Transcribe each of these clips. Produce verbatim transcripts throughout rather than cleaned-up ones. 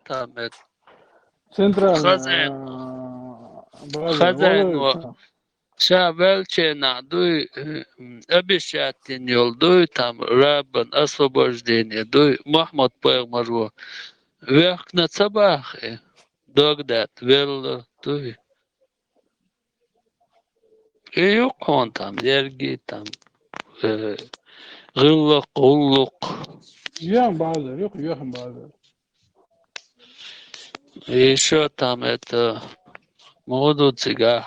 там это. Центральный, Хазайн. А, база, Хазайн, Валерий, ва-, там. Ша велченахь дуй, э, м, обещать дина йолу дуй, там, рабан освобождение дуй, Мухьаммад-пайхамар ву. Вехкна ца баххи, дог даьтта велла дуй. И юкъ хьуна там, ерги там, э, гӀиллакх, гӀуллакх. Юьхьан базар, юкъ, юьхьан базар. И ещё там это, муха ду цигахь,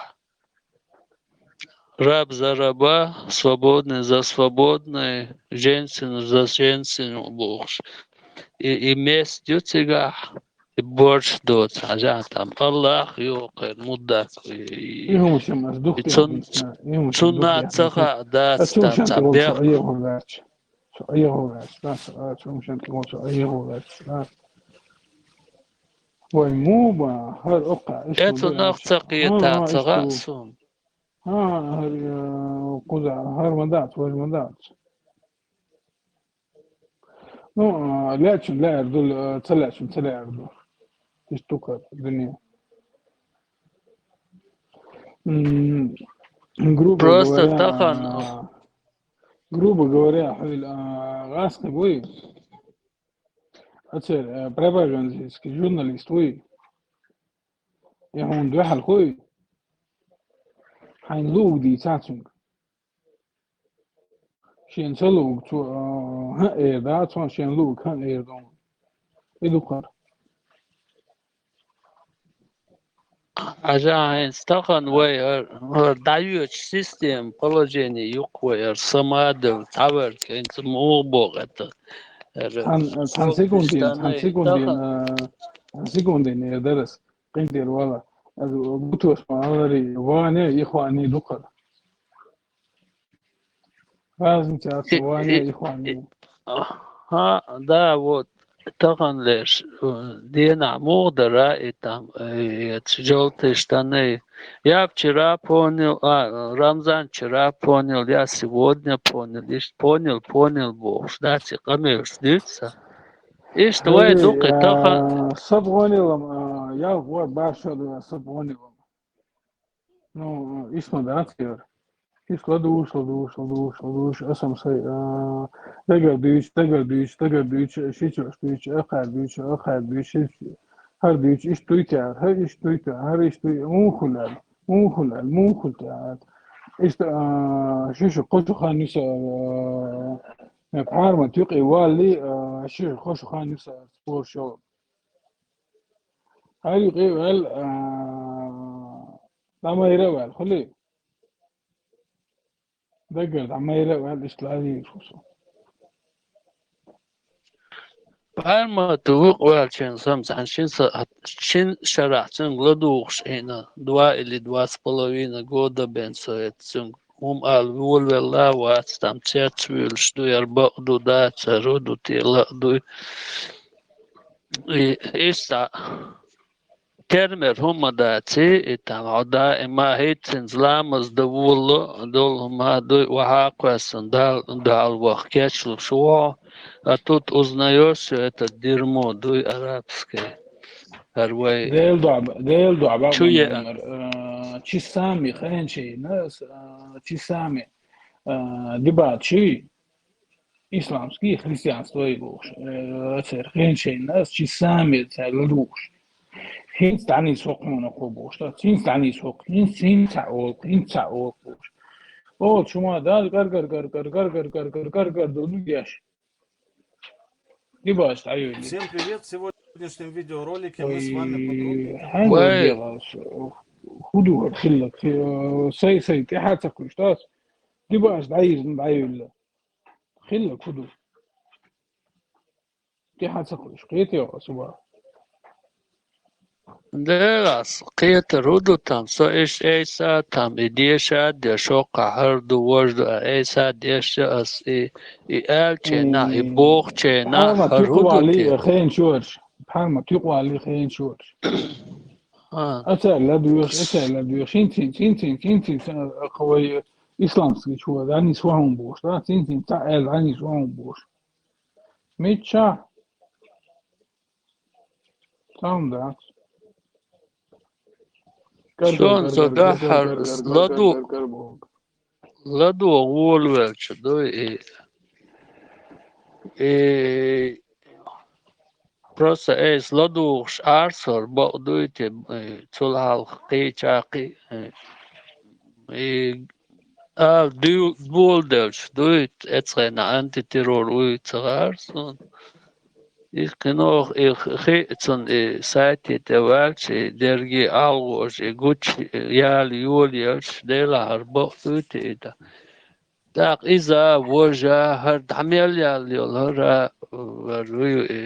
раб за раба, свободный за свободный, женщина за женщину бохуш. И, и место ю цигахь, и борш доцу хьажа там. Аллах ю кхайр, муддак. И хӀума шен ас дух и цун-, тӀехь, и хӀума шен цунна дух тӀехь ца хаьа, дац, ас цу там, хӀумашан там, тӀехь волчу бех-, айхьа ваьлча. Цу айхьа ваьлча, дац, а, цу хӀумашан тӀехь волчу айхьа ваьлча, дац. Вай муха бан, хӀара оккха, иштта ма ду нах аьлча. Ца кхета, а, ца иштта гӀа ву. Сун. А, хӀара, э, кхуза, хӀара ма дац, вай ма дац. Ну, а, лаьчун лаьар ду, а, ца лаьчун ца лаьар ду. Иштта ду кхара дуьне. М, грубо говоря, просто тахана, а, грубо говоря, хьуьйла, а, гӀаскхи буй? Ацер, а, пропагандистский журналист вуй? Я хьуна дуьхьал хуй? Хьайна луъург дийцахь цуьнга. Шена ца луъург цо, а, хӀан эр дац, цо шена луъург хӀан эр ду. И ду кхара. Хьажа, хӀинца тахана вай хӀара, хӀара дӀайоьдучу система, положение юккъе вай хӀара самадов, цхьаверг, хӀинца муха боху это? ХӀара цхьана, цхьана секундина, цхьана секундина, тахана, а, цхьана секундина эр дара ас, къинтӀера вала. Аса гуттар ма аллара, вани, ихвани ду кхара. Разница ацу вани, и, ихвани. ХӀа, да, вот, тахана леш, э, денахь муха дара, и там, э, эцу жовтые штаны. Я вчера понял, а, Рамзан вчера понял, я сегодня понял, иштта понял, понял бохуш, да, ци къамелаш дуьйцу сан. Иштта вай, хӀей, дукха тахана. А, сабгӀонилам, а, я вот башха ду, сабгӀонилам. Ну, иштта ма дац яра. Иштта ладугӀуш, ладугӀуш, ладугӀуш, ладугӀуш, аса-м сай, а, дагар дуьйцу, дагар дуьйцу, дагар дуьйцу, ши чош дуьйцу, акхар дуьйцу, акхар дуьйцу, ши-, хӀара дуьйцу, иштта дуьйцу, хӀара иштта дуьйцу, хӀара иштта дуьйцу, муха хуьлу аьлла, муха хуьлу аьлла, муха хуьлу аьлла. Иштта, а, ши шу кхо шу хан ю сан, а, пхьарма туькъе валли, а, ши шу кхо шу хан ю сан, спорт шо. Хьан юкъе а ваьлла, а, дӀа майра а ваьлла, хуьлий? Даггара дӀа майра а ваьлла, иштта лазийра хӀусу. Пхьармат вукъа ваьллачеран сама цхьана шин са-, шин шарахь цуьнга ладугӀуш Ӏийна, два или два с половиной года бен со это цуьнга. ХӀума ала волавелла а вац, там цец вуьйлуш ду, яра бакъ ду, дацара хӀу ду, те лакъ дуй. И, иштта, термер хӀума даций, и там хьо даима хӀинца ламаз дан волало, долу хӀума дуй, охьа а кхоьссина, Далла дуьхьал ваха кечлуш ву хьо, а тут узнаёшь, что это дерьмо дуй арабское. ХӀара вай Дела дуьхьа, Дела дуьхьа бакъ чу ма еа. Ду, а, часами хенчийна, а, часами, а, дебат шуй, исламский христианство и бохуш, э, церан хенчийна, ас часами цаьрга ладугӀуш. ХӀинца дӀанийса хӀокху хьуна кхо бохуш, да? ХӀинца дӀанийса хӀокху, хӀинца, хӀинца цхьаъ олу, хӀинца цхьаъ олу бохуш. Олучу хӀума Дала гар, гар, гар, гар, гар, гар, гар, гар, ду, ну, еш. Дибаш дӀайойла. Всем привет! В сегодняшнем видеоролике мы с вами подробно... Ой, хьан вай. Делалаш, хӀун ду хӀара хилларг? Хи-, сай-сай тӀаьхьа ца кхуьйсу, дас? Дибаш дӀайирна дӀайойла. Хилларг хӀун ду? ТӀаьхьа ца кхуьйсу, кхетий хьо аса бан? Дера ас, кхетар хӀун ду там? Со иштта Ӏеса там, и деша а деш, хӀокхахь хӀара ду, важа ду, а Ӏеса деш а ас, и, и аьллачарна, и бохучарна хӀара хӀун ду те? Пхьарма туькъа валлий хенаш варш. Пхьарма туькъа валлий хенаш варш. А. Ацара ладоьгӀуш, ацара ладоьгӀуш. ХӀинцин, хӀинцин, хӀинцин, сан, кху вай исламский чу дӀанис вахьун бохуш, да? ХӀинцин цхьаъ аьлла дӀанис вахьун бохуш. Мичча? Цхьа хӀума дац. Гар, гар, Сон гар, со гар, гар, дуьххьара гар, гар, гар, ладу-, гар, гар, гар, боху. ЛадогӀа волавелча дуй и. И просто айса ладугӀуш Ӏарсор бакъ дуй те, э, цул хьалха кхеча кхи, э, и ала дуй, боладелча дуй, эцхена антитеррор уй ца гӀар суна. И кхинох, и хи-, хи-, цун и сайте тӀе ваьлча, и дерги алгӀош, и гуча яла йолаелча, Делахьара бакъ дуй те и да. ТӀаккха иза, вожа, хӀара дӀа мел ял йолу, хӀара, хӀара вуй и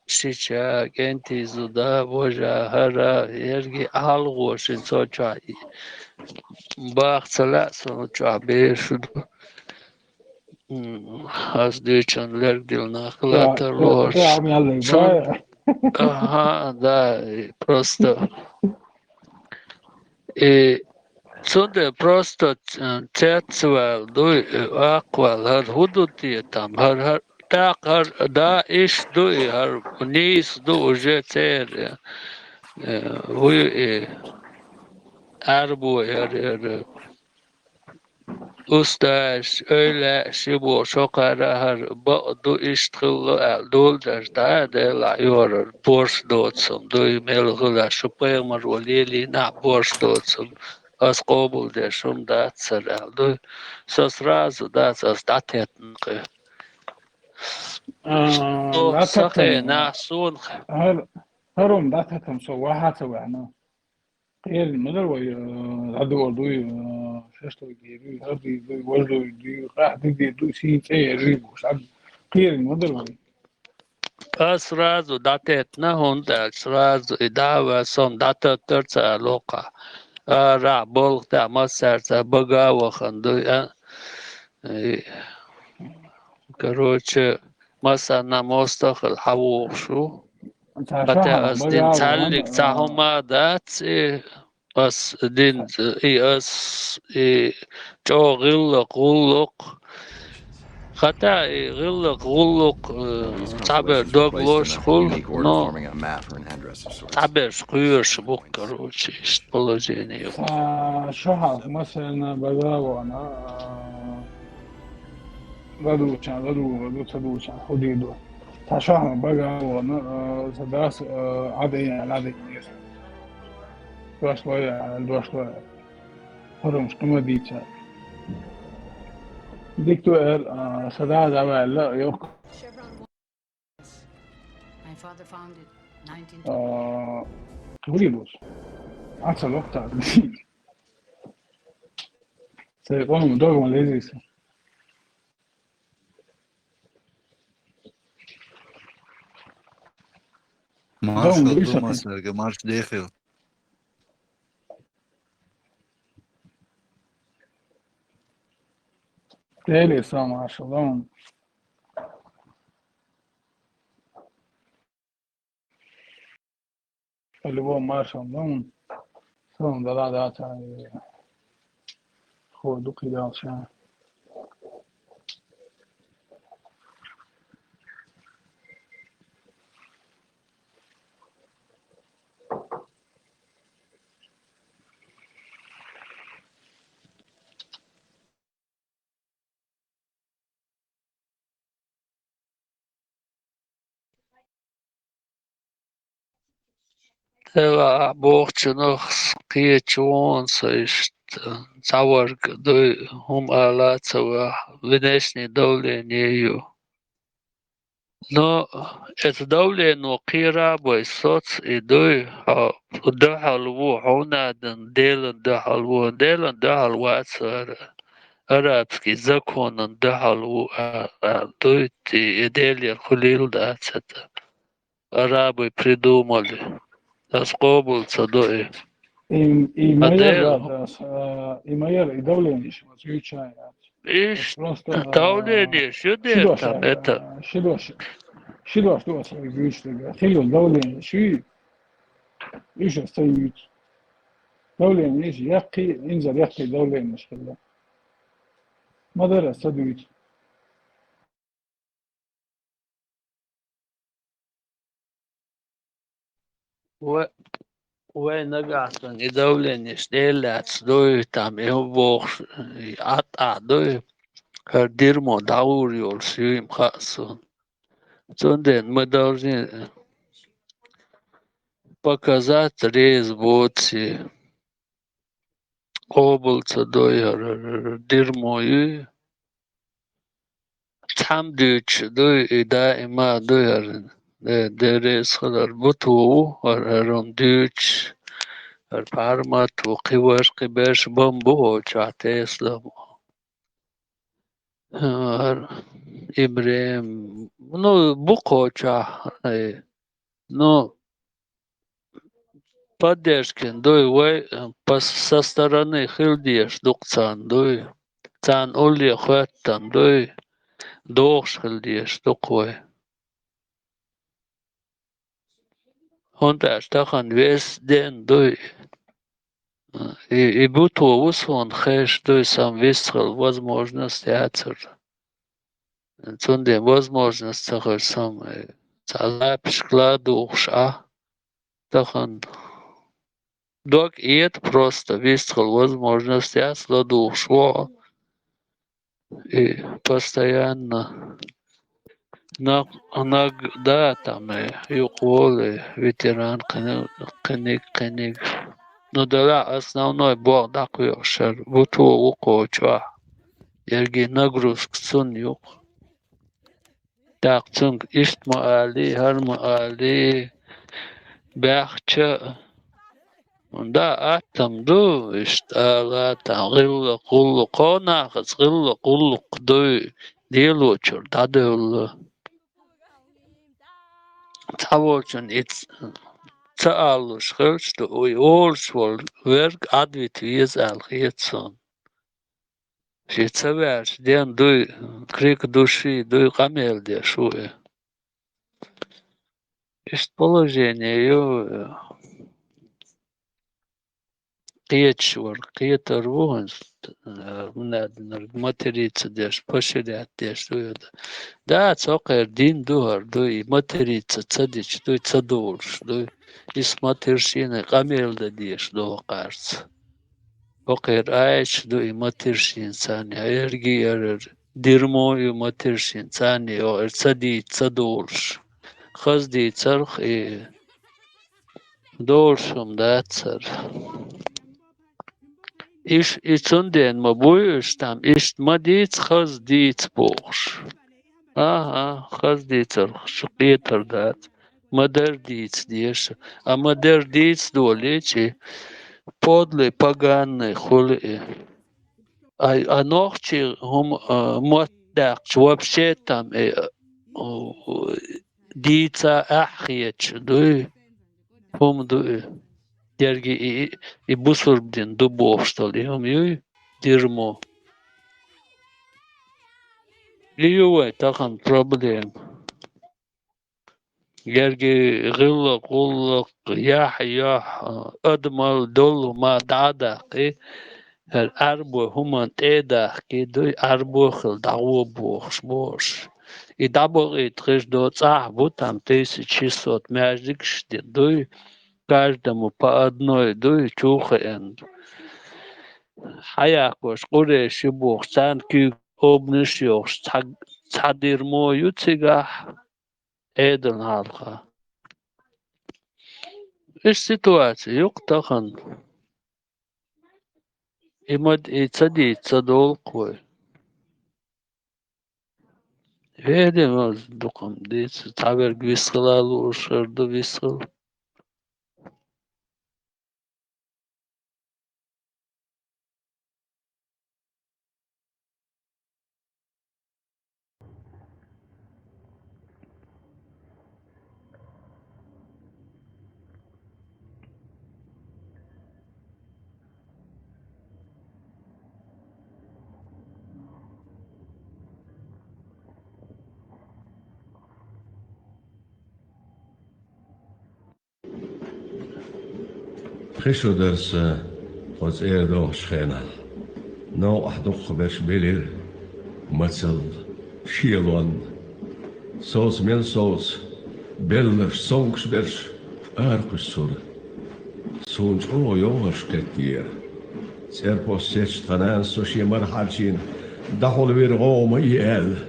шича, кӀентий зуда, вожа, хӀара, ерги алгӀошин цо чохь и баха ца лаьа, со чохь бераш ду. М, ас дуьйцун лерг дилла нах латар лоруш. Цун, ага, да, и просто. И цундела просто ц-, цецваьлла дуй, акхваьлла, хӀара хӀун ду те там, хӀара, хӀара, тӀаккха хӀара, да, иштта ду и, хӀара нийса ду уже церан, э, вуй и, Ӏаьрбой хӀара, хӀара. Устазаш, эвлаяаш, ши боху шокхара хӀара бакъ ду, иштта хилла аьлла, доладар дӀа а делахь, йохарара борш доцу хӀума дуй, мел хила шу пайхамаро лелийнахь борш доцу хӀума, ас къобалдеш хӀума дац хӀара аьлла дуй. Со сразу дац, ас дӀатеттина кхин. А, со дӀатеттина. Сан хенахь суна х- ХӀара, хӀара хӀума дӀатеттина со ваха ца ваьхьна. Кхерина ма дара вай, э, дӀадур дуй, э, шашлык дийр дуй, хӀара дийр дуй, важа дуй дуй, къаьхьа дийр дуй, сийна цӀе ержий бу, ша-, кхерина ма дара вай. Ас сразу дӀатеттина, хӀунда аьлча сразу и дӀа а ваьлла, со-м дӀататтар ца аьлла воккхахь. Арахь, балха тӀехь массаьрца бага а вахана дуй, а? И, короче, массарна мостагӀа хила хьан вогӀуш ву. Ца хӀатта шахьа ас дина бага цхьаллиг вахана, цхьа а, хӀума дац, и ас дина, и ас, и чӀогӀа гӀиллакх, гӀуллакх. ХӀатта и гӀиллакх, гӀуллакх, э, цхьаберш дог лош хуьлу, но цхьаберш кхоьруш бу, короче, иштта положение ю. Ца шо хьалха массарна бага а вахана, а, ладугӀучарна ладугӀур ду, ца дугӀучарна хӀун дийр ду. Ца шо хьалха бага а вахана, а, сан дас, а, Ӏадайна, Ӏадайна. Дошло я, дошло я. ХӀорамаш къамел дийца. Дика ду аьлла, а, сан да дӀаваьлла, йоккха. My father founded nineteen. А, хули бус? Аца лохта. Церан къоман догма лезиса. Маршал Догма лезиса. Томас, эрге марш дехил. Дели сам ашалон. По-любому маршал, ну, сам дала дата, э, ходу кидал ша. Делахь бохучунах кхечу вон со иштта цхьаварг дуй, хӀума ала а ца ваха, внешнее давление ю. Но это давление кхера а бай соц и дуй, хьо дуьхьал ву, хьуна а дан, Делан дуьхьал ву, Делан дуьхьал вац ара. Арабский законан дуьхьал ву а, а, дуй, и, и Делера хуьлийла дац хӀета. Арабы придумали. Ас къобал ца до и. И, и А майар Дела да, ас, а, и майар, и давление ма цуьйча яц. Иш Просто, а, давление ши дош, там это. А, ши дош, ши дош ду аса гуьйч дага. Хилла давление ши, иша стоит. Давление иш яккхи, инзар яккхи давление иш хилла. Ма дара аса дуьйц. Вай, вай нагахь санна и давление тӀе лаьцна дуй, там и хӀун бохуш, и Ӏад-Ӏад дуй, хӀара дирмо дӀагӀур йолуш юй-м хаьа суна. Цундела мы должны показать реза боций. Къобал ца дой хӀара, хӀара дирмо юй. Цхьамма дуьйцуш дуй, и даима дуй хӀара. Де, де реза хилар буту ву, хӀара, хӀара-м дуьйцуш, хӀара пхьармат ву, кхин вара, кхин берш бан бу хӀокху чохь Тесла. ХӀара ИбрахӀим, ну, бу кхочахь, ай, ну, поддержкин дуй вай, э, по с-, со стороны хила дезаш ду-кх царна дуй. Царна улле хӀоьттина дуй, догӀуш хила дезаш ду-кх вай. ХӀунда аьлча тахана вес ден дуй. И, и буту ву суна хезаш дуй, сан вистхила возможность яцара. Цундела возможность ца хезаш сан, э, цхьа лапашка ладугӀуш а, тахана дог эта просто, вистхила возможность яц, ладугӀуш ву. И постоянно наг-, наг-, да, там, э, юкъа волу, э, ветеран кхин-, кхиниг, кхиниг. Ну, делахь основной болх дӀакхоьхьуш хӀара буту ву кхочахь. Ерриге нагрузка цунна ю-кх. ТӀаккха цуьнга иштта ма алий, хӀара ма алий, баьхча а, да, атта-м ду, иштта ала, тхан гӀиллакх-гӀуллакх, кхо нахаца гӀиллакх-гӀуллакх дуй, лелочуьра дӀадевлла. Цхьаволчун и ц-, ца алалуш хилча ду, и олуш волу верг Ӏадвита веза аьлла хета суна. Шен ца ваьлча ден дуй, крик души дуй, къамел деш ву и. Иштта положение ю, э, кхеташ вара, кхетар ву хӀинца, э, хӀунда аьлла материца деш, поширять деш ду и. Да, цо кхера дин ду хӀара дуй, и материца ца дича дуй, ца долуш дуй. Иза матершина къамел дан дезаш ду хӀокхарца. ХӀокхера айча ду и матершина царна, ерриге а дирмо ю матершина царна, йохуьйра ца дийца, ца долуш. Хаза дийцарх и долуш хӀума дац хӀара. Иш-, и цундела ма буй уьш там, иштта ма дийца, хаза дийца бохуш. Аха, хаза дийцарх шу кхетар дац. Ма-дарра дийца деза. А ма-дарра дийца долийча, подлый, поганый хуьлу и. А, а нохчий хӀума, а, мотт даьккхича, вообще там, э, у, дийца ахь хеташ дуй, хӀума ду и. Дерриге и, и, и бусурба дин ду бохуш долу и хӀума юй, дирмо. И ю вай тахана проблема. Ерриге гӀиллакх, гӀуллакх, яхь, яхь, адамал долу ма дӀа а даккхий, хӀара Ӏаьрбо хӀуманна тӀе а дахкий дуй, Ӏаьрбо хила дӀагӀо бохуш, бохуш. И дӀабахийта хиш до цӀахь бу, там тысяча шестьсот маьждигаш дина дуй, каждому по одной дуй, чу а хеана. Хьаяккхош къурайши бохуш, царна куьйга обанаш а йохуш, цхьа, цхьа дирмо ю цигахь, Ӏедална хьалха. Иштта ситуаци ю-кх тахана. И ма д-, и ца дийца ца долу-кх вай. Веде ма дукха-м дийца, цхьаверг висхила лууш хир ду, висхила. Пхи шо дара сан хӀокху цӀера догӀучу хенахь. Новкъахь дукхахберш белира, мацалла, шелонна. Соца мел совца, белларш, совгӀаташ берш, Аракхуьссура. Суна чӀогӀа йовхарш кхеттера. ЦӀерпост сецча тхан нанас со шен мара хьарчийна дӀахьулвира гӀовгӀа ма е аьлла.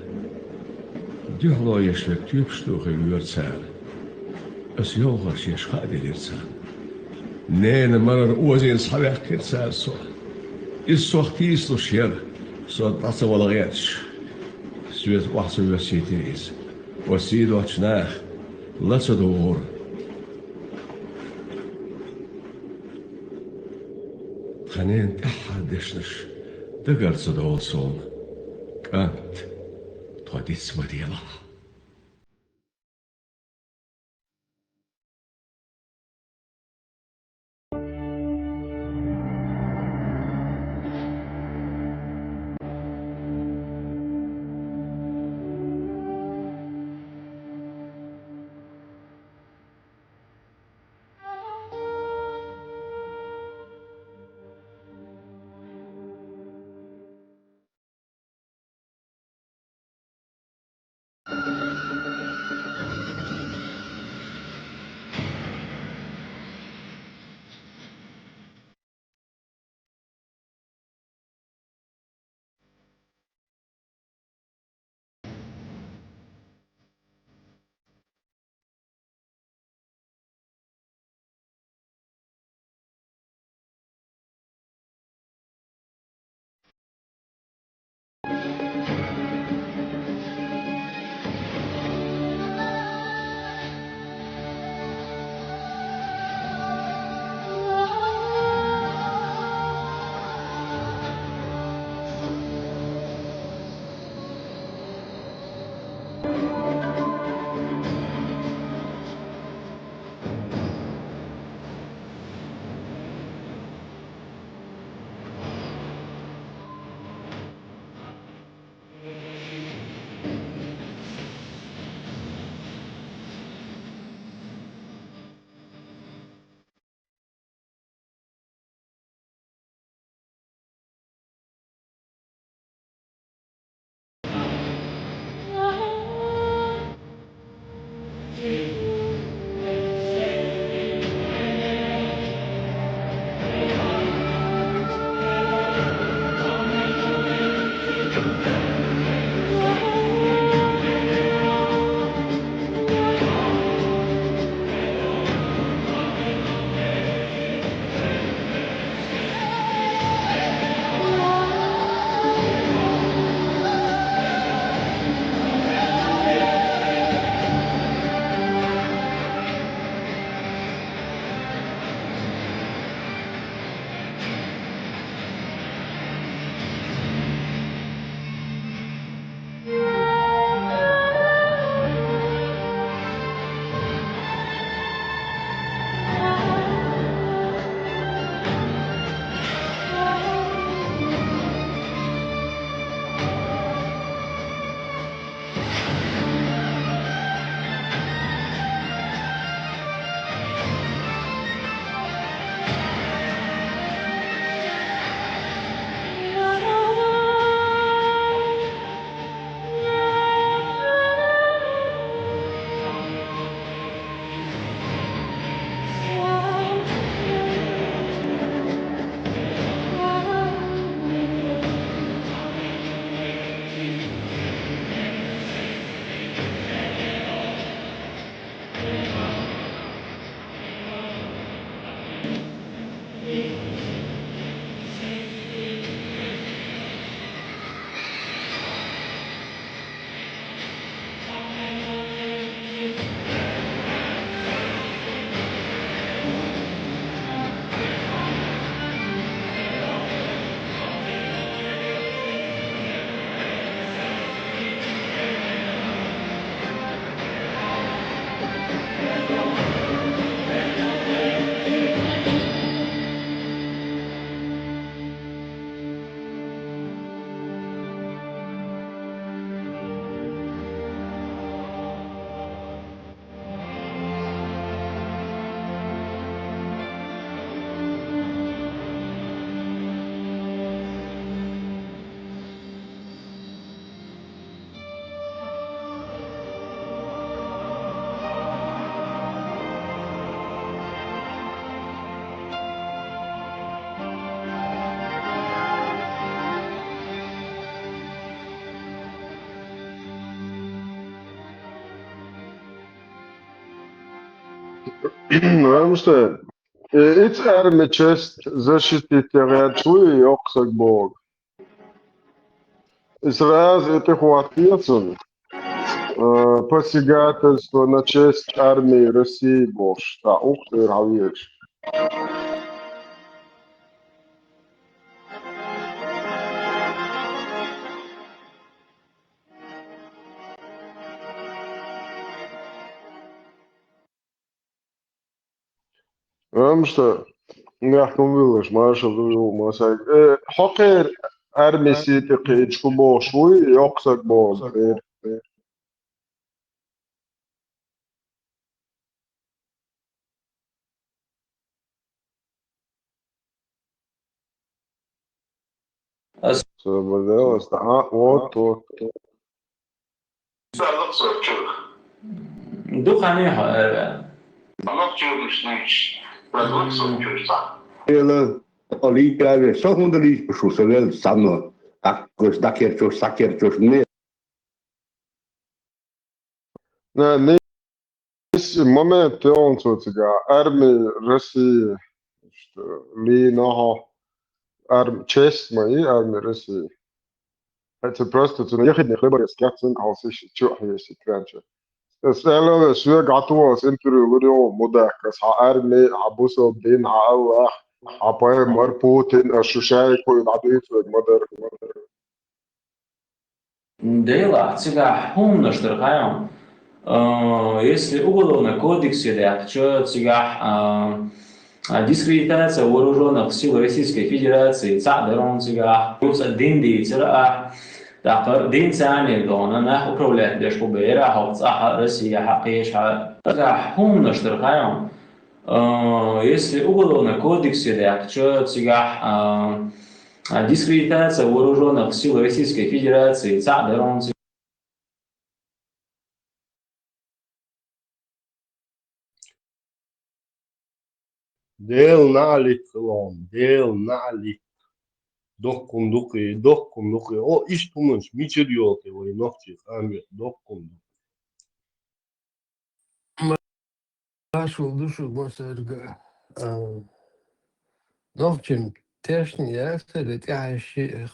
Дуьхьало еш верг тоьпаш тухий вора цара. Ас йовхарш еш хаа делира царна. Ненан марара озийна схьаваьккхира цара со. Иза сох тийсалуш яра, со дӀа ца вала гӀерташ. Соьца охьа ца воьссийтира иза. Оцу сий доцчу наха ла ца догӀура. Тхан ненан тӀаьххьара дешнаш дагара ца довла суна. КӀант, тхо диц ма делахь. Рамштайн. Э, ицӀа арми честь защитить гӀерташ вуй, йоккха саг боху. И сразу и тӀехӀоттае цунна. Э, посягательство на честь армии России бохуш, цхьа укх тӀера хьавеъча. Амма нехкам виллаш, маршалла ду ю, масайг. Э, хьо кхера армиси тӀе кхечу хӀун бохуш вуй, йоккха саг боху. Ас- Ца базалас, а, вот, вот. Дукха не ха-, э, Ана чуьрнаш нуьйш. М. Эла, алий каве, со хӀунда лийча шу, со вел санно. Так, кош, дакерчош, сакерчош, не. Не, не. Исс момент тӀе он цо цигахь, арми России, что, лийна хьо, арм-, честь ма и арми России. ХӀаьта просто цуьнан яхидне хлеборез кецнан хьо сиш чу хьесит венча. Ас аьлла, соьга гӀатуо ас интервью лур ю, мудак, ас хьан арми, хьан бусалба дин, хьан Аллах, хьан пайхамар, Путин, ас шу шайга хуй дӀадуьйцург ма дара. Делахь, цигахь хӀуманаш дара хаьий. А, если Уголовный кодексе даьккхича, цигахь, а, а, дискредитация вооружённых сил Российской Федерации, цхьаъ дара хьуна цигахь, юха дин дийцира ахь, тӀаккха дин царниг дона, нах управлять деш хӀу бера, хьо цӀахь Россия хьакхеша, цигахь хӀуманаш дара хаьий. А, если Уголовный кодексе даьккхича, цигахь, а, а, дискредитация вооружённых сил Российской Федерации, цхьаъ дара хьуна цигахь. Делан наӀалит хилон, Делан наӀалит. Доккхун дукхи, доккхун дукхи. О, иштта хӀуманаш мичара йолу те вай нохчий, Амир, доккхун дукхи. Маршалла ду шуьга массаьрга. А, нохчийн тешна яцара, тӀаьхьа ши, э,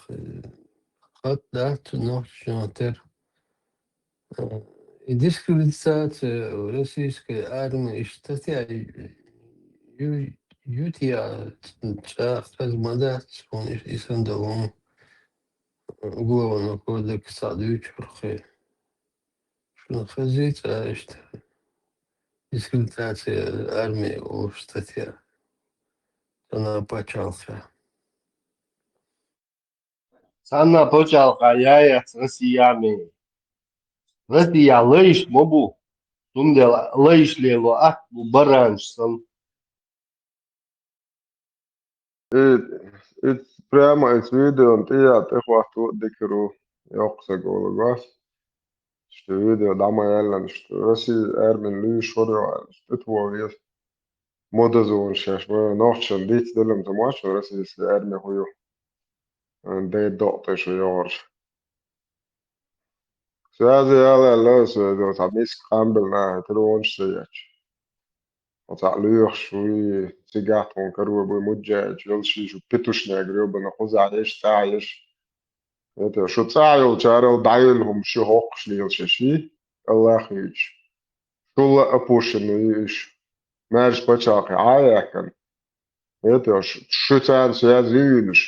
хатта дац нохчийн тера. А, и дискредитация российской армии, и статья ю-, ю-, ю-, я чӀагӀ хеза ма дац, хьуна и, и санна долу Уголовного кодекса дуьйцурхе. Шуна хезий цкъа иштта дискредитация армии олуш статья? Цхьана пачхьалкха. Цхьана пачхьалкха яц Россиями. Россия лайш ма бу. Цундела лайш лело атта бу баранаш санна. И, и прямо эцу видеон тӀе а тӀехӀотто а дикару йоккха саг олу гос. Что видео дӀа ма яьллина, что Россия армин луьйш хӀора йо аьлла, что тӀетвогӀа веза. Модазонаш шаьш, ма нохчан диц делам ца мош, российский арми хӀу ю. Ден докъ тӀе шу йогӀурш. Связи яла аьлла, связи, цхьа миска къамбелла нахе тӀе ронаш ца ечу. Оцхьа лоьхуш вуй, цигахь тхуна каро буй, муджаьчу йолу ши шу петушняк грёбана кхузахь еш, цӀахь еш. Это, шу цӀахь йолчарал дӀайолу хӀума шу хӀокхуш лелаш еш, Аллах вийчу. Шула а пушшина ю иш. Маьрша пачхьалкхе Ӏа а яьккхина. Это, ш-, шу царна связи вуьйлуш.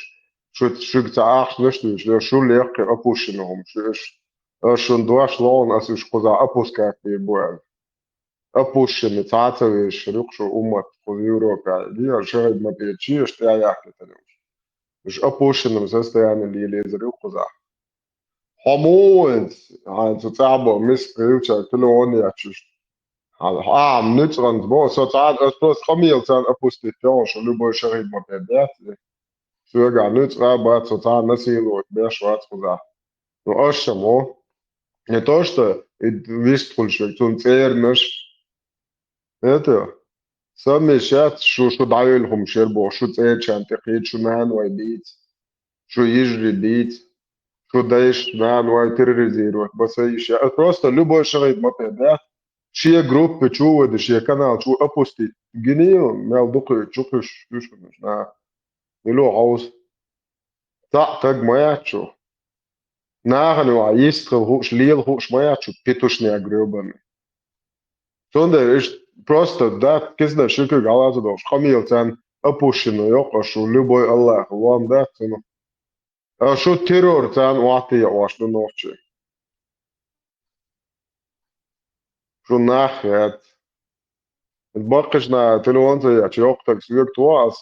Шу, шуьга ца ахчанаш дуьйцуш, шу лекхе а пушшина хӀума шу еш. Аш шуна дош лоӀун, ас уьш кхузахь а пускать дийр бу аьлла. Опущенный, цхьа а ца везаш, рюкъ шу уммат кху Европехь, дийр шахид ма печи, аш тӀе а яхкийтина уьш. Уьш опущенном состоянии лелийзар ю кхузахь. Хьо муха венца, хьайна цу цӀахь бо, миска гӀилча, телефон яьччаш. Хьан, хьан нуьцкъанца бо, со цхьана, ас просто къамелаца опустить йогӀу, шу любой шахид ма пе бац. Соьгахь нуьцкъа а бац, со цхьана насиловать беш вац кхузахь. Ну, аш ша мо. Не то, что и вистхуьлуш верг, цунна цӀернаш. Это, самый сейчас шу, шу дӀайолу хӀума шер боху, шу цӀерачарна тӀе кхийта, шу нанавай бийца, шу йижарий бийца, шу дайша нанавай терроризировать, баса йиш я. Просто любой шахид ма пе бац. шен группа чу вада, шен канал чу опустить гинийла, мел дукха чу кхуьш, уьш хӀумаш, нах. Мила хьовса. Цхьаъ таг ма яц шу. Нахана юкъахь йист хила хууш, лела хууш ма яц шу, петушняк грёбаный. Цундела иштта просто, да, кисана ши куьг хьалаца долуш, къамелаца опущено йоккхуш шу, любой Аллаха лом дац цунах. А шу террорца охьатаьӀаш ду нохчий. Шу нах яц. Баккхийчу наха телефон ца яц, йоккха таг соьга тхо ас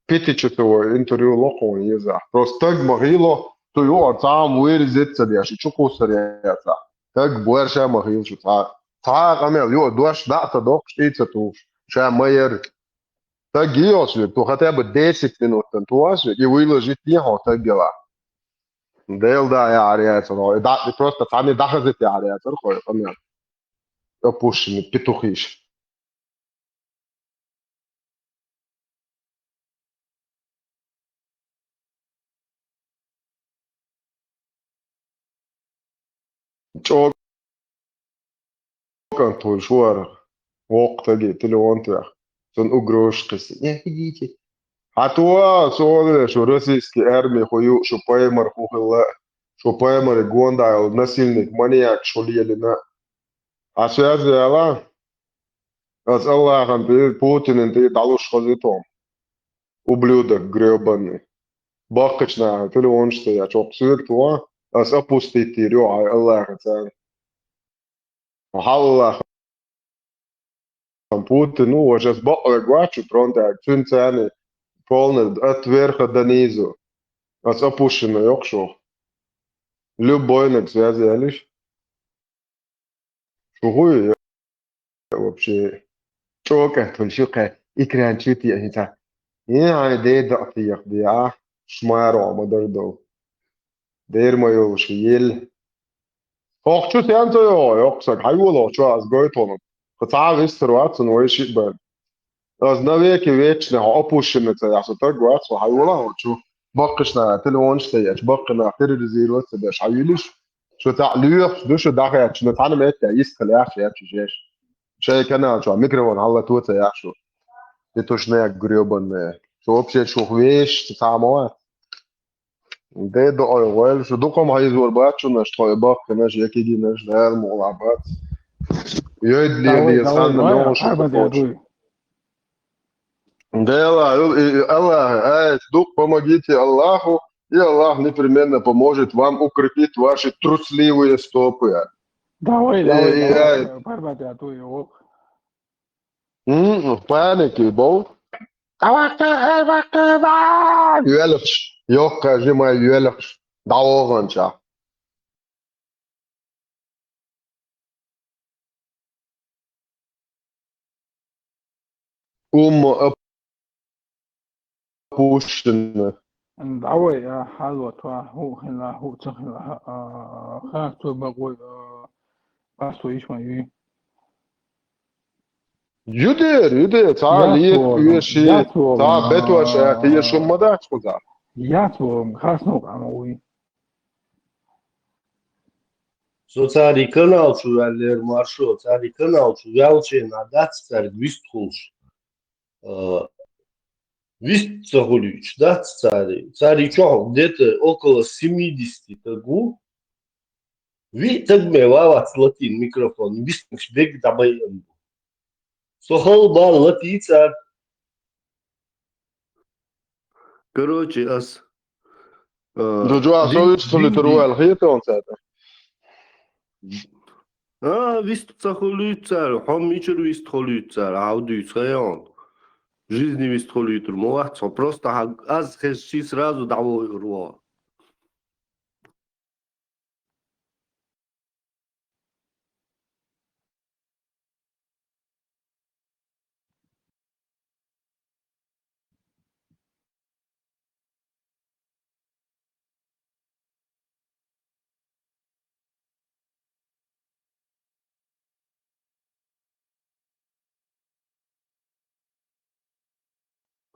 пятичасовой интервью ло кхуна езахь. Просто таг ма хило, цу юкъара цхьа а вырезать ца деш, и чу кхуссур яцахь. Таг боьрша ма хилла шу цхьа. Цхьа а къамел юкъа дош дӀа а ца доккхуш, тӀе а ца тухуш. Ша ма яра. Таг йиъ йолуш верг, тхо хотя бы десять минут тан тхо ас верг, и выложить дехьо таг яла. Дела да яхьар яцара хьо, и дӀа, и просто цхьаьна дӀахазийта яхьар яцара хьо, и къамел. Опущенный петухиш. ЧӀокӀан тхуна шорах воккха таге телефон тоьхна, цунна угрозаш кхиссина. Хьан тхо а, со а веш, шу российский арми хӀу ю, шу паймар хӀу хилла, шу паймаре гонда йолу насильник, маньяк шу лелина. Хьан связь яла? Ас Аллахана тӀе, Путинан тӀе дӀалуш хаза ю тхуна. Ублюдок грёбаный. Баккхийчу наха телефонаш ца яц, хӀокху соьга тхо, ас опустить йира ю хьайн Аллахаца. Хьан Аллахана Путин ву, ваша ас бакъве гочу тронтаг, цуьнан царна полный от верха до низу. Ас опущено йоккхуш ву. Любойнаг связь ялиш. Шу хӀу ю вообще? ЧӀокӀа тхуна шу кхаьа, экран чу тиъна хӀинца. Э, хьайн ден дакъа тиех де, а? Шмаро ма дар долу. Дера ма йолуш, ел. Хьох чу сен ца йогӀу, йоккха саг, хьайволахь чу ас гойту хьуна. Кху цхьа а вистар вац цунна вай шиъ бан. Ас навеки вечный хьо опущенный ца яхь, со таг вац, хьо хьайволахь хьо чу. Баккхийчу наха телефонаш ца ечу, баккхий нах терроризировать ца деш, хьайвилиш. Шу цхьаъ лоьхуш ду, шу дӀахаьтташ, но цхьана метте йист хила яхьаш яц шу шаьш. Шайн канал чохь микрофон хьалато ца яхь шу. Петушняк грёбаный. Шу вообще шух вешаш ца цхьа а ма вац. Де доӀой войла, шу дукха ма хьийзор бац шуна, аш тхой баккхинаш, я кигинаш, Дала мукъалахь бац. Йойд леле, санна, мохуш хьарбан дер дуй. Дела, и, и, Аллах, ай, дух помогите Аллаху, и Аллах непременно поможет вам укрепить ваши трусливые стопы. Давай, давай, Э, давай, ай. Барбатя, туй, о. М, в панике был. Давай, давай, давай, давай. Юэлхш, ёхка, жимай, юэлхш. Давогонча. Умма опущена. Давай, а, хьалот ва, хӀу хила, хӀу ца хила, а, хас цо бакъой, а, ас цо иш ма юй. Юдер, юдер, цхьа лет уьш, цхьа бетош а, тиеш хӀума дац кхуза. Яц вогӀу, хас нух ама уй. Со цаьрий канал чу ваьллера, маршо, цаьрий канал чу ваьлча а дац цаьрга вистхуьлуш. А, вист ца хуьлуьйтуш дац цаьрий. Цаьрий чохь где-то около семидесяти таг ву. Виъ таг ме ва вац латийна микрофон, вистхуьлуьйтуш берг дӀабайъина бу. Со хала бан латийцар. Короче, ас, а, Джо, Джо, а со вист хуьлуьйтур ву аьлла хета хьуна цаьрга? А, вист ца хуьлуьйту цара, хьо мичара вист хуьлуьйту цара, хьан дуьйцу хьуна? Жизни вист хуьлуьйтур ма вац хьо, просто хьан аз хезчий сразу дӀавоьур ву.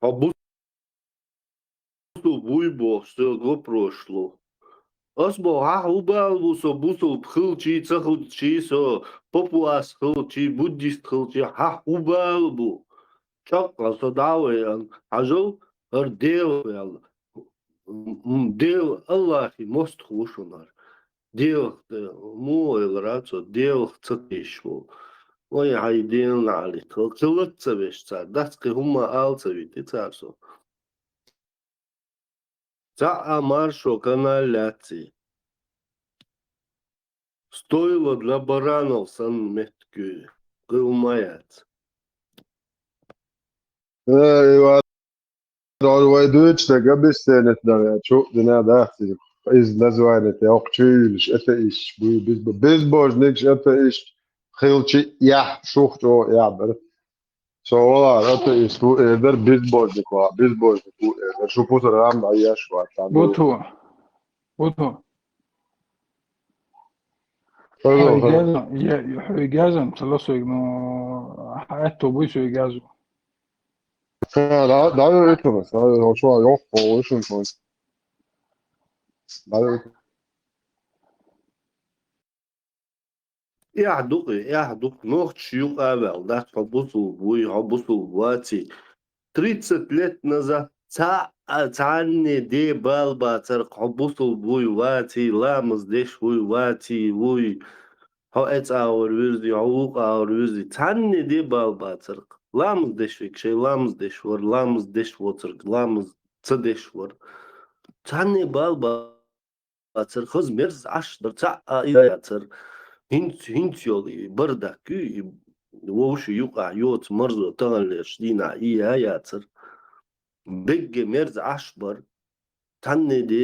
А бу-, бу-, буй боху, всё, го прошло. Ас боху, хьан хӀун бала бу со бусулба хилчий, ца хилчий, со папуас хилчий, буддист хилчий, хьан хӀун бала бу? ЧӀаккха со дӀа а вайна, хьажал, хӀара Дела ваьлла. М, Дела Аллахи мостагӀа ву шуна хӀара. Делах, э, муха элира цо, Делах ца тешаш ву. Вай хьай Дела наӀалит хила, хила ца веш цара, дац кхин хӀумма ала ца вити цара со. Цхьа а маршо канал яций. Стойло для баранов санна меттиг ю, кхин хӀумма яц. Э, Иван, вай дуьйцуш дерг обесценить дан, чу дина дац иза. Иза название тӀе йоккхачу йуьйлуш, атеисташ буй, без-, безбожникаш, атеисташ хилчи яхь, шух чӀогӀа яхь дара. Со валар атеист ву эр дара, безбожник валар безбожник ву эр дара. Шу пусар гӀам дӀаеш вац, цхьа Буту. Буту. Хьоьга язан, я, хьоьга язан, ца ло соьга, ну, хьан аьтту буй соьга язу. Ха, да, да, это, да, да, шо, йо, о, шун, шун. Да, да. Эхь ду-кх, эхь ду-кх, нохчаша юкъа а ваьлла дац, хьо бусулба вуй, хьо бусулба ваций. Тридцать лет назад цхьа а, цхьанне де бала бацар-кх, хьо бусулба вуй, ваций, ламаз деш вуй, ваций, вуй, хьо эцӀагӀвар вирзий, хьо вукъагӀвар вирзий, цхьанне де бала бацар-кх. Ламаз деш верг шайн ламаз деш вар, ламаз деш воцург ламаз ца деш вар. Цхьанне бала бацар, хаза мерза Ӏаш дар, цхьа а и яцар. ХӀинца, хӀинца йолу и бардак ю, и вовшийн юкъахь йоцу марзо таханлерчу дийнахь и я яцар. Бегге мерза Ӏаш бар. Цхьанне де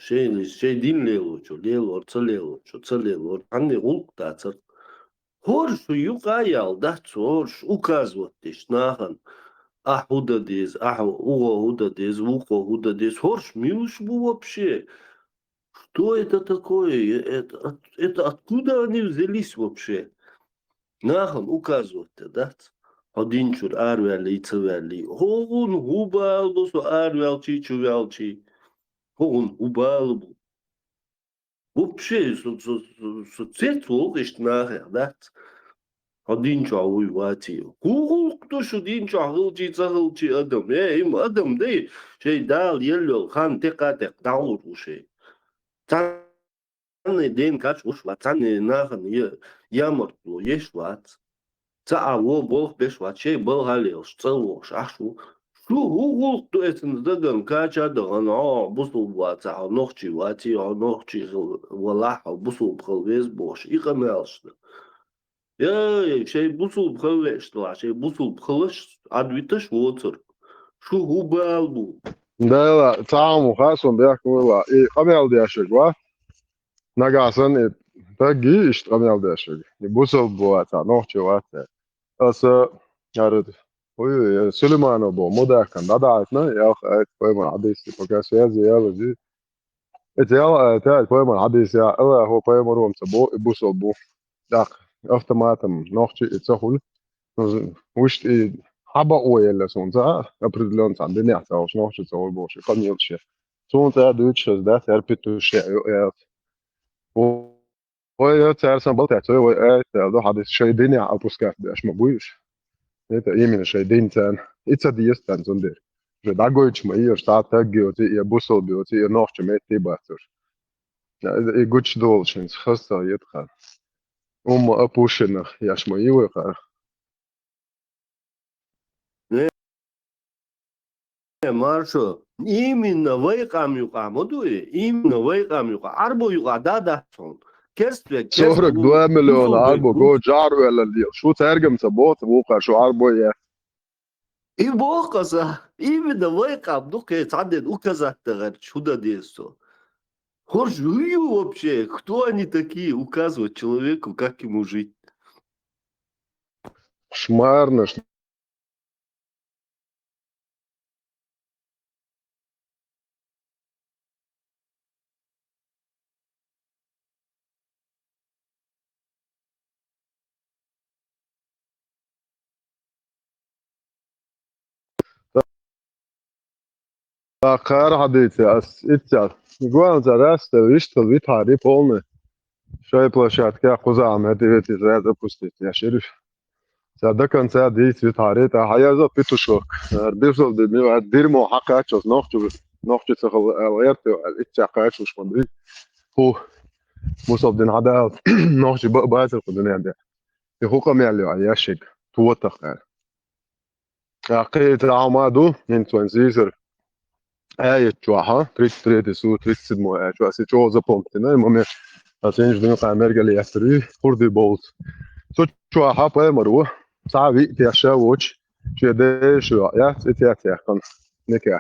шайн, шайн дин лелочо, лелор, ца лелочо, ца лелор, цхьанне гӀуллакх дацар. ХӀорш шу юкъа а ял дац, хӀорш указывать деш нахана. Ахь хӀун дан деза, ахь угӀо хӀун дан деза, вукхо хӀун дан деза. ХӀорш муьлш бу вообще? Что это такое? Это от-, это откуда они взялись вообще? Нахана указывать дан дац. Хьо дин чуьра араваьллий, ца ваьллий. ХӀун, хӀун бала бу со араваьлчий, чу ваьлчий? ХӀун, хӀун бала бу? Вообще, со, со, со, со цец волу иштта нахах дац. Хьо дин чохь вуй, ваций. ХӀун гӀуллакх ду шу дин чохь хилчий, ца хилчий адам? Э, имма адам дай, шайн Дала елла йолу хан текха а текха дӀагӀур ву шайн. Цхьанне ден кхача гӀуш вац, цхьанне нахана я-, ямартло еш вац. Цхьа а вон болх беш вац, шайн балхахь лелаш, цӀа вогӀуш Ӏаш ву. Шу хӀун гӀуллакх ду эцна дагана кхача а дахана, хьо бусулба вацахь, хьо нохчий ваций, хьо нохчий хила валахь, хьо бусулба хила веза бохуш, и къамелаш дан. Яй, шайн бусулба хила веаш делахь, шайн бусулба хиларш Ӏадвиташ воцург. Шу хӀун бала бу? Дела, цхьа а хӀума хаьа суна бехке вуйла. И къамел дешарг ва? Нагахь санна и стаг йий иштта къамел дешарг? И бусулба вацахь, нохчий вацахь. Аса, хӀара, ой, Сулейманов боху, Мудакан дӀадахьийтина, ялх аят, пайхамар хьадис, пока связи яла зи. Эца яла аят, пайхамар хьадис я, Аллахо пайхамаро ца бо, и бусулба бу. ТӀаккха автоматом нохчий и ца хуьлу. Ну, вуьшта и хьабао елла суна ца, определённо цхьана динехь ца волуш, нохчий ца волу бохуш, и къамелаш я. Суна цара дуьйцуш аса дац, хӀара питуш я, ю, яц. Вай, цара сан балтаьццой, вай, ай, цара ду хьадис, шайн динехь опускать беш ма буй уьш. Это именно шайн дин царна. И ца деза царна цундела. Уже дӀагойтуш ма йий уьш, цхьа а стаг йоций, я бусулба йоций, я нохча метте бац уьш. И гучудолуш хӀинца хаза ца хета хьан. Умма опущенных еш ма йий вай хьан. Не, не, маршо, именно вай къам юкъахь ма ду и, именно вай къам юкъахь, Ӏарбо юкъахь да дац хьуна. Керст вег, керст ву, сорок два миллиона Ӏарбо, го жӀарвелла лела. Шу цаьргам ца боху, вукхара шу Ӏарбо е. И боху аса, именно вай къам ду кхе цхьаннен указать дан гӀерташ, хӀун дан деза со. ХӀорш хӀун ю вообще? Кто они такие, указывать человеку, как ему жить? Шмарнаш. Кхара хьадийци ас иццял. Гуан за раста виштал витхьари полный. Шай площадка кхуза ам хӀетти ветти зря запустить. Я шериф. Ца до конца дийц витхьари, та хьаяза петушок. Ар бирзал де ми ар дирмо хьакхачос нохчу, нохчу цахал ал эрте ал ицця кхачуш ма дуй. Ху. Мусал дин хьадал нохчу ба-, базар ку дуня де. И ху къамял ю а ящик. Туотах ар. Акхи травма ду, нин цван зизер. Ай чуаха, тридцать третий су, тридцать седьмой ай чуа. Си чо запомнити, на, момент. А сенж дин камергали ясри, хурди болт. Су чуаха паймару, са ви тяша воч, че де шу, я, ци тя тя кан, не кя.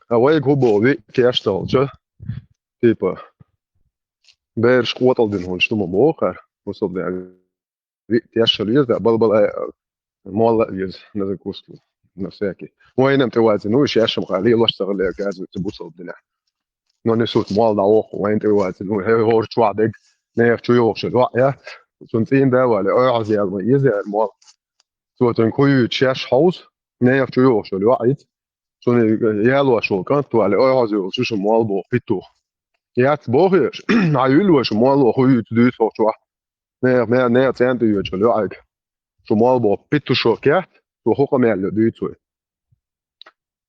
А вай губо ви тяш толча. Типа, берш квотал дин хун, что мо бохар, мусал де ви тяшал вез, да, бал-бал, э, молла вез на закуску, на всякий. Вайнам те вази, ну, ещё шам хали, лош сагали, оказывается, бусал дина. Но не суть, мол, да, ох, вайн те вази, ну, хе, хор чуа дег, не, ях чу ох, шо, я. Сун цин да вали, ой, азял, ма, езял, мол. Суть, он кую чаш хаус, не, ях чу ох, шо, я, ит. Сун, э, яло, шо, кан, туали, ой, азял, шо, шо, мол, бо, питу. Яц бохеш, а юль, шо, мол, бо, хую, дюс, ох, чуа. Не, не, не, центр ю чулю айк. Шу мол бо петушок я, шу хукъа мел ю дюйцуй.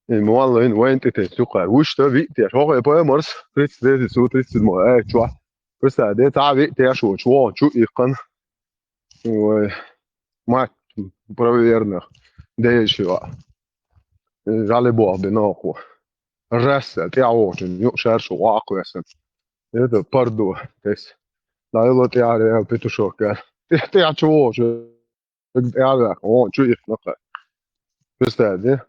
И мол ин вайн ти те сюкъа. Уж та ви те, шо хе пой морс, тридцать третий су, тридцать седьмой, ай, чуа. Просто де та ви те шо, чуо, чу и кан. Ой, мать, правоверных. Де ещё. Жали бо, бе, нахуй. Раз, те очень, ю, шар шо, ахуй, это, пардон, то есть. Да, и вот я, я петушок, я. Ты, ты а чего же? Я, я, о, чё их, ну-ка. Представь, да?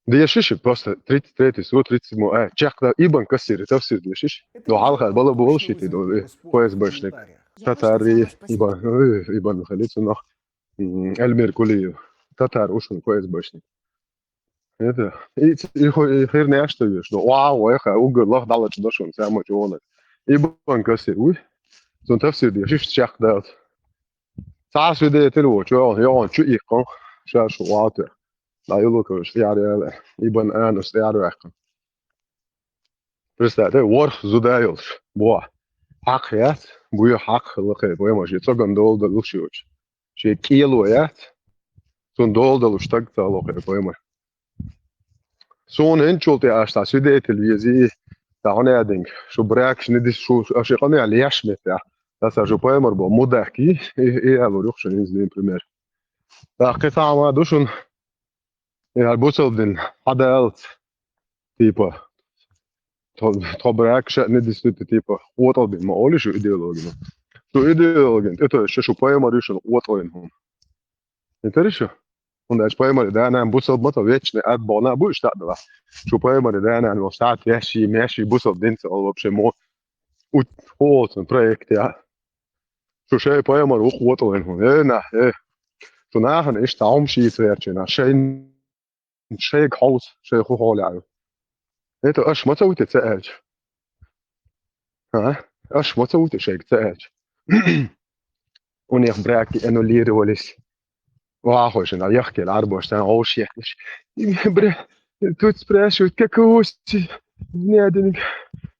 Да я шиши, просто тридцать третий, всего тридцать седьмой. Э, чак, да, ибан кассир, это все, да, шиши. Да, халха, было бы волши, ты, да, э, П С Б шник. Татари, ибан, э, ибан, халицу, нах. М, Эльмир Кулиев. Татар, ушун, П С Б шник. Это, и, и, хо-, и хер не что веш, но, вау, эх, а угол, лох, дала, чудо, шун, самое чуоно. Ибан кассир, уй. Сон тафсир, да, шиш чак, да. Са свидетель, во, чё он, я он, чё их, кон, ша, шо, вау, ты. Да, и лука, веш, я, я, я. Ибан анус, я, я, я. Представь, ты ворх зудаёлш, бо. Хак, я, буё хак, лохе, поймаешь, и цоган дол, да, лучше очень. Ши киело, я. Сон дол, да, луч, так, да, лохе, поймаешь. Сон хӀинчул тӀе аш цхьа свидетель вези, цхьа хьунадинг, шу бракш не дис, шу, аш къамял яш метта. Даса шу паймар бо, мудахки, и, и алур юхшин, например. Тахки сама душун, и аль бусалдин, хадалц, типа, то, то бракш не дис, типа, оталбин, ма оли шу идеологин. Шу идеологин, это ещё шу паймар юшин, оталбин. Интересно? ХӀунда аьлча пайхамаре даьнан бусалба ма ца вечный ад бохна бу иштта а дала. Шу пайхамаре даьнан вол саьт яьши, мяши бусалба динца ол вообще мо ут холцун проект я. Шу шай пайхамар вух воталайн хӀун. Э, на, э. Шу нахана иштта хӀум шийца верчина. Шай, шайг хьовс, шай ху холяву. Это аш ма ца вуте ца аьлча. А? Аш ма ца вуте шайг ца аьлча. У них браки аннулировались. Вахой же на яхке ларбош там оушьехнеш. Бра, тут спрашивают, каково с-,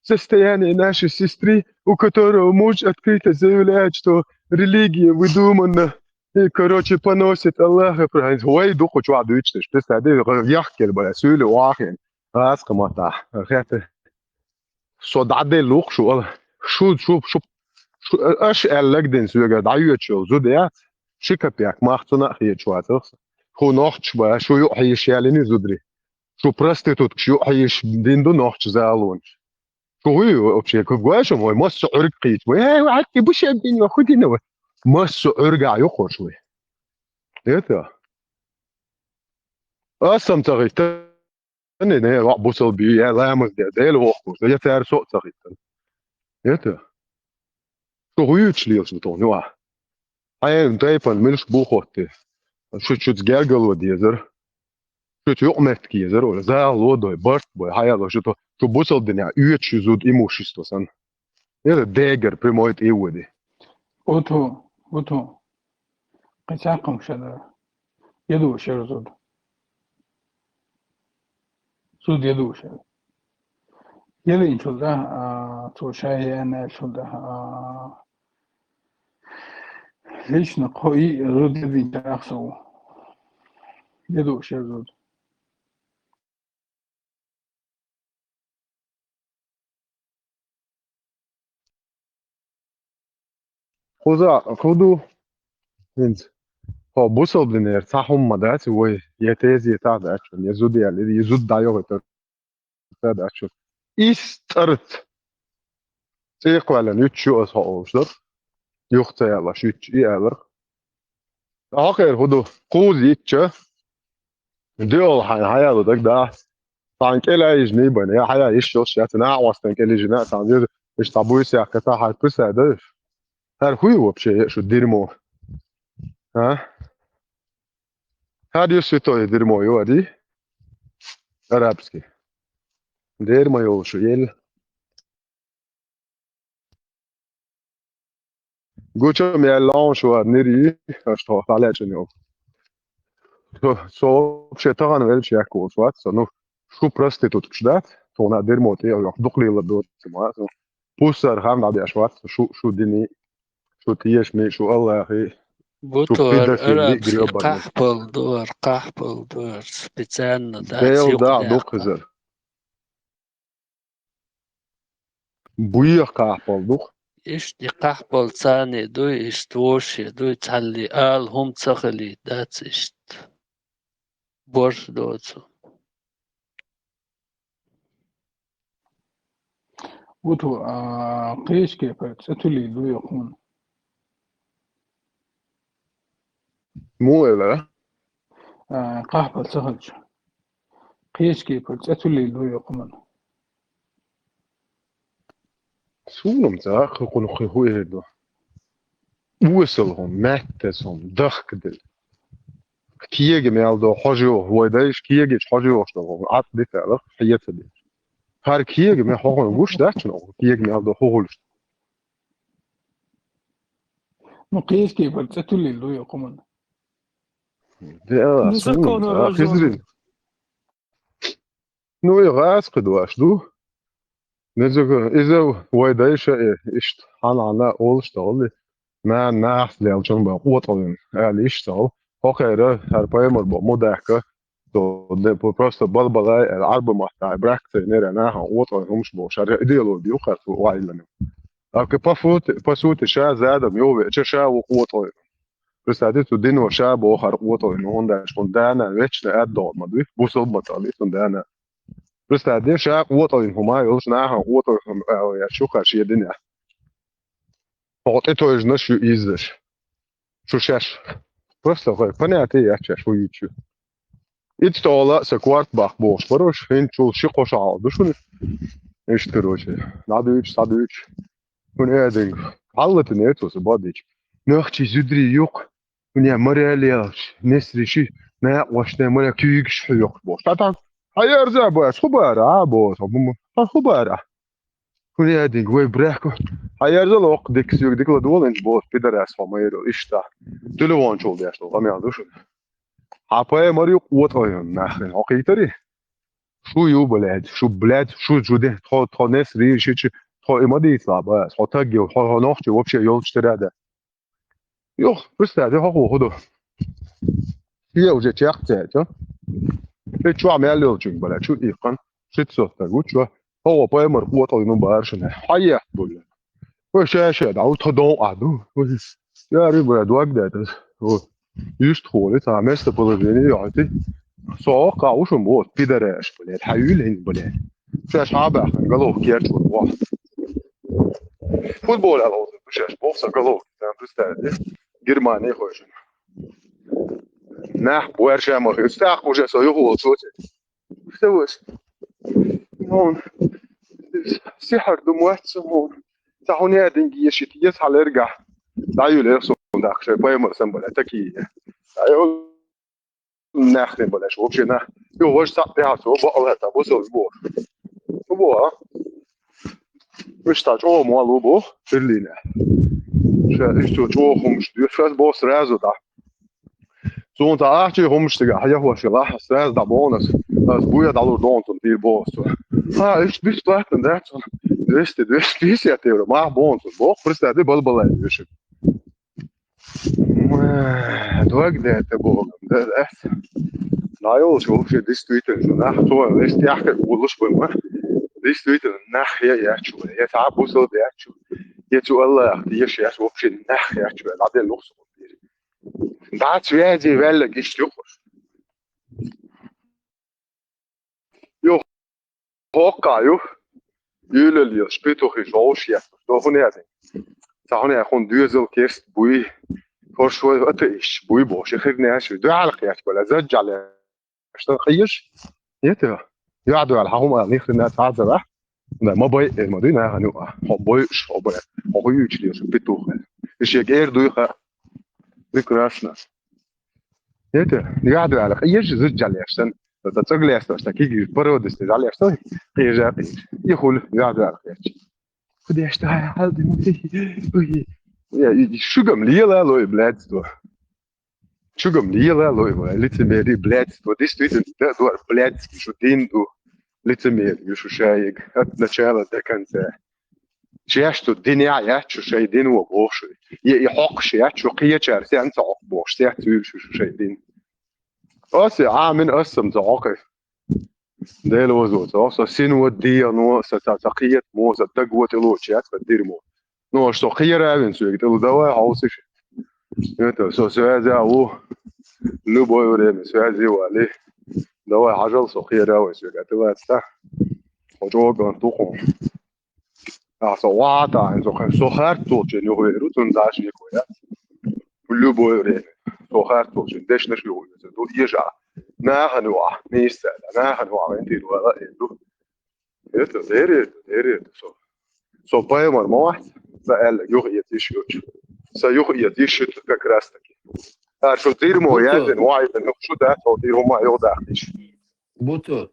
состояние нашей сестры, у которого муж открыто заявляет, что религия выдумана, и, короче, поносит Аллаха. Вай духу чуа дучтеш. Представь, яхкел бара, сюли вахен. Аскамата. Хете. Со дӀаделлух шу ала. Шу, шу, шу, шу, аш аьллаг дин соьга дӀайоьчул зуда яц. Ши копеек мах цуна а хеташ вацахса. Ху нохчаш ба, шу юхьийш ялини зудри. Шу проституткаш юхьийш дин ду нохча залонаш. Шу хуй вообще, как гуаша мой, массу Ӏург кхийч. Мой, э, хьатти бушеб дин, хуй дин, мой. Массу Ӏурга юхош вай. Это. Асам цагъита. Не, не, ва бусал би, я ламаз де, дел вохкуш, я цар со цахиттан. Это. Шу гуюч лилш бутон, ва. Ай, тайпан милш бухотти. Шу чуц гергало дезар. Шу чу юкъмет кезар, ола. Зал лодой, барт бой, хаял шу то, шу бусал дня, уьч зуд имущество сан. Это дегер прямой тӀе води. Ото, ото. Кхин цхьаккха хӀума ша дара. Я ду шер зуда. Зуда я душа. Ялинчул да, а, цо шай яна шул да, а, лично кхо и зуда я динчарах со. Я душа зуда. Кхуза, кху ду? ХӀинца. Хьо бусалба динера цхьа хӀума дац, вай, я тезета дац, я зуда ялира, я зуда дӀайохуьйтур ца дац. Ис цӀарц. ЦӀийкхваьллан юьтчу ю аса хьо олуш дара. Юха ца яьллаш юьтчу и аьлларх. Хьо кхера хӀу ду? Кхуза йитча, диъол хьайна хьаяьлла дагадахьа. Цхьана кӀел а йижина байна, я хьая йиш йолуш яц, накъостан кӀел йижина а цхьана дира, иштта буйса яхката хьайпа саьда. ХӀара хӀу ю вообще, я шу дерьмо? А? ХӀара ю святое дерьмо ю, ади? Арабский. Дерьмо йолуш ю, ел. Гучам яьлла шу нири, аша тхо хьалаьчӀина йолу. Со, со вообще тахана велча яккхалуш вац со. Ну, шу проституткаш дац, тхуна дерьмо тӀе а йоккху, дукха лелар доцу ма со. Пуссар хам дӀабеш вац со, шу, шу дини, шу тешами, шу Аллахи, шу Бутор, пидаши, арабский, грёбаный. Къахьпал дуар, къахьпал дуар, специально дац, Дел да, юкъа дукха хизар. Буьйха къахьпал ду-кх. Иштта и къахьпал царний дуй, иштта вовший дуй, цхьалли ала хӀума ца хилийта дац иштта. Борш доцу. Вуту, а, кхечу кепара цӀе туьллий ду йоккхунна? Муха элира? А, къахьпал ца хилча. Кхечу кепара цӀе туьллий ду йоккхунна? Суна-м ца кху кхунах хи хӀу эр ду. Осал хӀума, маьттаза хӀума, дахкаделла. Кега мел до хьожа йоху, вай дайша кегачу хьожа йохуш долу хӀума, Ӏад дита аьлла, хьеца деш. ХӀара кега мел хьо хӀуна гуш дац шуна, кега мел до хӀу хуьлуш. Ну, кхечу кепара цӀе туьллий ду йоккхунна? Де ала, Ну, суна-м законно ца разжёно. Хизрин. Ну, и гӀазкхи дош ду. Незага, иза вай дайша, э, иштта, хьан-хьанна олуш ца хуьлу, нана нахаца лелчун бан къотӀалвина, аьлла иштта ца хуьлу. Хьо кхера, хӀара пайхамар бо мудакка, со де, по-, просто балбалай, аьлла, Ӏарба маттахь, брак ца йинера, нахана къотӀалвина хӀумаш бохуш, хӀара идеологи ю хӀара цу ваийланиг. Амма по фути-, по сути, ша задам йовеача, ша ву къотӀалвина. Представьте, цу дино ша боху хӀара къотӀалвина, хӀунда аьлча, хӀунда дана вечно ад догӀу ма дуй, бусалба ма ца хилла, цунна дана. Представьте, ша къотӀалвина хӀума йолуш, нахана къотӀалвина хӀума ала яц шу хӀара шен динехь. ХӀокху тӀетойжанаш ю иззаш. Шу шаьш. Просто хӀара понятие яц шаьш хӀу юьйцу. Итт стол а сан корта баккха бохуш бара уьш, хӀинцачул ши-кхо шо хьалха ду шуна. Иштта, короче, дӀадуьйцу, схьадуьйцу. ХӀун эдинга? Хьаллатина эцо сан бадича. Нохчий зударий юкъ. Хьуна мораль яьлча, несри ши, накъостий мораль куьйгаш хьоькхуш бохуш. Ша тхан, хьан ерза бац, хӀу бара, а, боху, хьан хӀу бара? ХӀун эдинга, вай брехко. Хьан ерза локх, дика соьга дика ладогӀа, инчу боху, пидорас хьо ма ерал, иштта. Телефончул деш долу къамел ду шуна. Хьан пайхамар ю къотӀалвина нахана, хьо кхийтарий? Шу ю, блядь, шу, блядь, шу, шу де, тхо, тхо несри шичи, тхо и ма дийцала, бац, хьо таг ю, хьо, хьо нохчи вообще йолчу тера а дац. Юх, представь, хьо хӀу ду. Шен уже чекх цаьрца. И чохь мел йолчуьнга, бала, чу иккхана. Шица стаг ву чохь. ХӀо пайхамар къотӀалвина бара шуна. Хьан ехт буьлла? Вай ша-ша дӀа, ву тхо дов Ӏа ду. Яри, бала, дог даьтта. Ву. Юьстахула, цхьа местоположение йохьуьйту. Со кхаа ву шуна боху, пидораш, блядь, хьан юьлу хӀинца, блядь? Шаьш хьан а баьхна, головка керча вара воху. Футбол аьлла олур ду шаьш, боху сан головка, сан представь, Германия хойшина. Нах, буьрша ма хир, стаккха уже со юхаволчу оцу. Что вы? Ну, сихьар ду моьтту, ну. Ца хьуна динге еши, тӀе ес хьалергахь. ДӀаюлера суна даккха, шайн паймар сан бала, такие. Ай, нахрен, бала, вообще нах. Ю, вож сап пяцо, бо, Аллах, та, бо, сол, бо. Бо, а? Мишта, чё, мало, бо, Берлине. Ша, ишта, чё, хумш, две, сейчас, бо, сразу, да. Суна цхьа ахча хӀумаш цигахь хьан яхош хилахь, сразу дӀабохна ас. Аз буя дӀалур догӀун цунна тӀера боху со. Ха, иштта бисплатно дац цунна. Двести, двести пятьдесят евро. Мах богӀун цунна боху, представь, балбалай вешиг. Ма, дог даьтта боху, да, да. ДӀайолуш вообще действительно, нах цо вешта тӀехь кхин а волуш вай ма. Действительно, нах я яц шу, я цхьа бусалба яц шу, я цу Аллах теша яц, вообще нах яц шу, дӀаделла лух со. ДӀа связи ваьлларг иштта юкъуш. Ю, хӀокху ю, юьйлалла йолуш петухи шовш етташ, до хӀун яди? Цхьа хӀун яхун доьзал кест буй, хӀорш вай атеисташ буй бохуш, и хир неш, дуьхьал кхеташ бала, зажжал еш, дан къийш? Ета? Юьхь дуьхьал, хьан хӀума ала, нихрина цхьа а ца ваьхь? Да, ма бай, э, ма дуй, нахана юкъа. Хьо бойуш, хьо бай. Хьо хуьйуьйтуш леша, петух. И шега эр дуй ха. Прекрасно. Ета, юьхь дуьхьал, къийш зажжал еш сан. Ца цӀаг леста, ца киги породисте жал еш сан. Къийжа, къийжа. И хуьлу, юьхь дуьхьал кхеташ. Куда я, что я, хьал дин? Ой. Я, и шугам лела лой, блядство. Чугам лела лой, вай, лицемерие, блядство. Действительно, да, дуар, блядский, шу дин ду. Лицемерие, шу шаиг. От начала до конца. Чеш ду дин я, я, шу шай дин во боху шу. И, и хьокхуш я, шу кхечар, сен ца хьокх бохуш, сен ца юьлуш шу шай дин. Аса, а, мин аса ца хьокхи. Дела вазо ца, со син во, дегӀано, со ца, ца кхета мо, со даг во тӀе лочу яц, ца дир мо. Ну, аш со кхера а вин соьга тӀе лу, давай, хьовсиш. Это, со связи а ву. Любое время связи вали. Давай, хьажал, со кхера а вай соьга тӀе лаца. Хьо чӀогӀа туху. А, со ватахь, со ха-, со харц волчун юхаве ру, цунна даш юхаве яц. Любое время. Со харц волчун дешнаш юхаве ду, ежа. Нахана юкъа, нийса, нахана юкъа, вайн тир вала, э, ду. Это, дерет, дерет, со. Со паймар ма вац, ца аьлла, юха эца йиш йоцу. Са юха эца йиш йоцу как раз таки. А, шу дирмо, Буту. Язин, вай, ну, шу да, со дирмо, ма, юха дахтиш. Буту.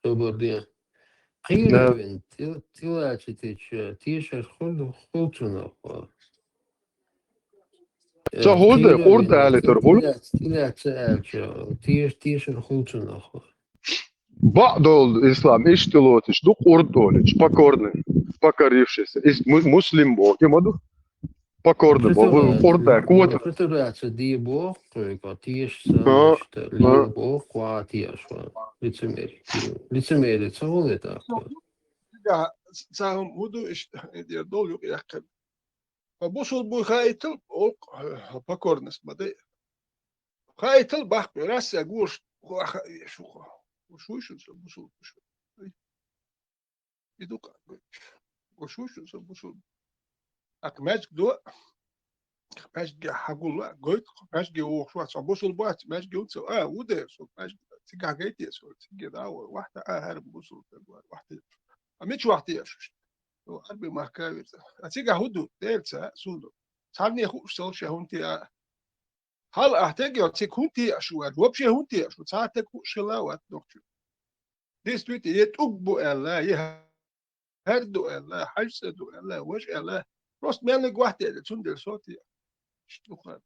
Собар де. Да. Кхийревин, тил-, тилача тича, тешар хул-, хулцунах. Ца хул де, кхийревин, къурд али тар хул? Тилац-, тилаца аьлча, теш-, тешар хулцунах. Баъ долу ислам, иштта лоцуш ду, къурд олуш, покорный, покорившийся. Ис-, му-, муслим боху, ма ду? Покорный боху, къурд а, кот. Притворяться де боху, кхойка, тешаш санна, иштта, ле боху, кхоа тешаш ван. Лицемерие. Лицемерие, ца хул это? Цига, ца хӀума хӀун ду, иштта, эдер долу юкъ яккхина. Хьо бусул буй хаийтал, олу, хьо покорность ма дай. Хаийтал баккхий, Россия гуш, хьо хаийтал, шу хьо. Гуш вуй шуна со бусул буй шу? И ду-кх, гуш вуй шуна со бусул? Акх маьждиг до, маьждиге хьагулла, гойту, маьждиге вохуш вац, хьо бусул бац, маьждиге ву ца, а, ву де, со маьждиге, цигахь гайтеш, со, циге да, вахта, а, хӀара бусул, вахта. А мича вахта еш? Со Ӏарби махка вирза. А цигахь хӀун ду? Дера ца, суна. Царне хууш сал ша хӀунда а. Хьал ахь тега йо, цига хӀунда теаш ву аьлла, вообще хӀунда теаш ву, цхьа а тега хууш хила вац нохчо. Действительно, е тӀуг бу аьлла, е хӀара ду аьлла, хьаьжцӀа ду аьлла, важа аьлла. Просто мел ниг вахт аьлла, цундела со те. Иштта ду хан.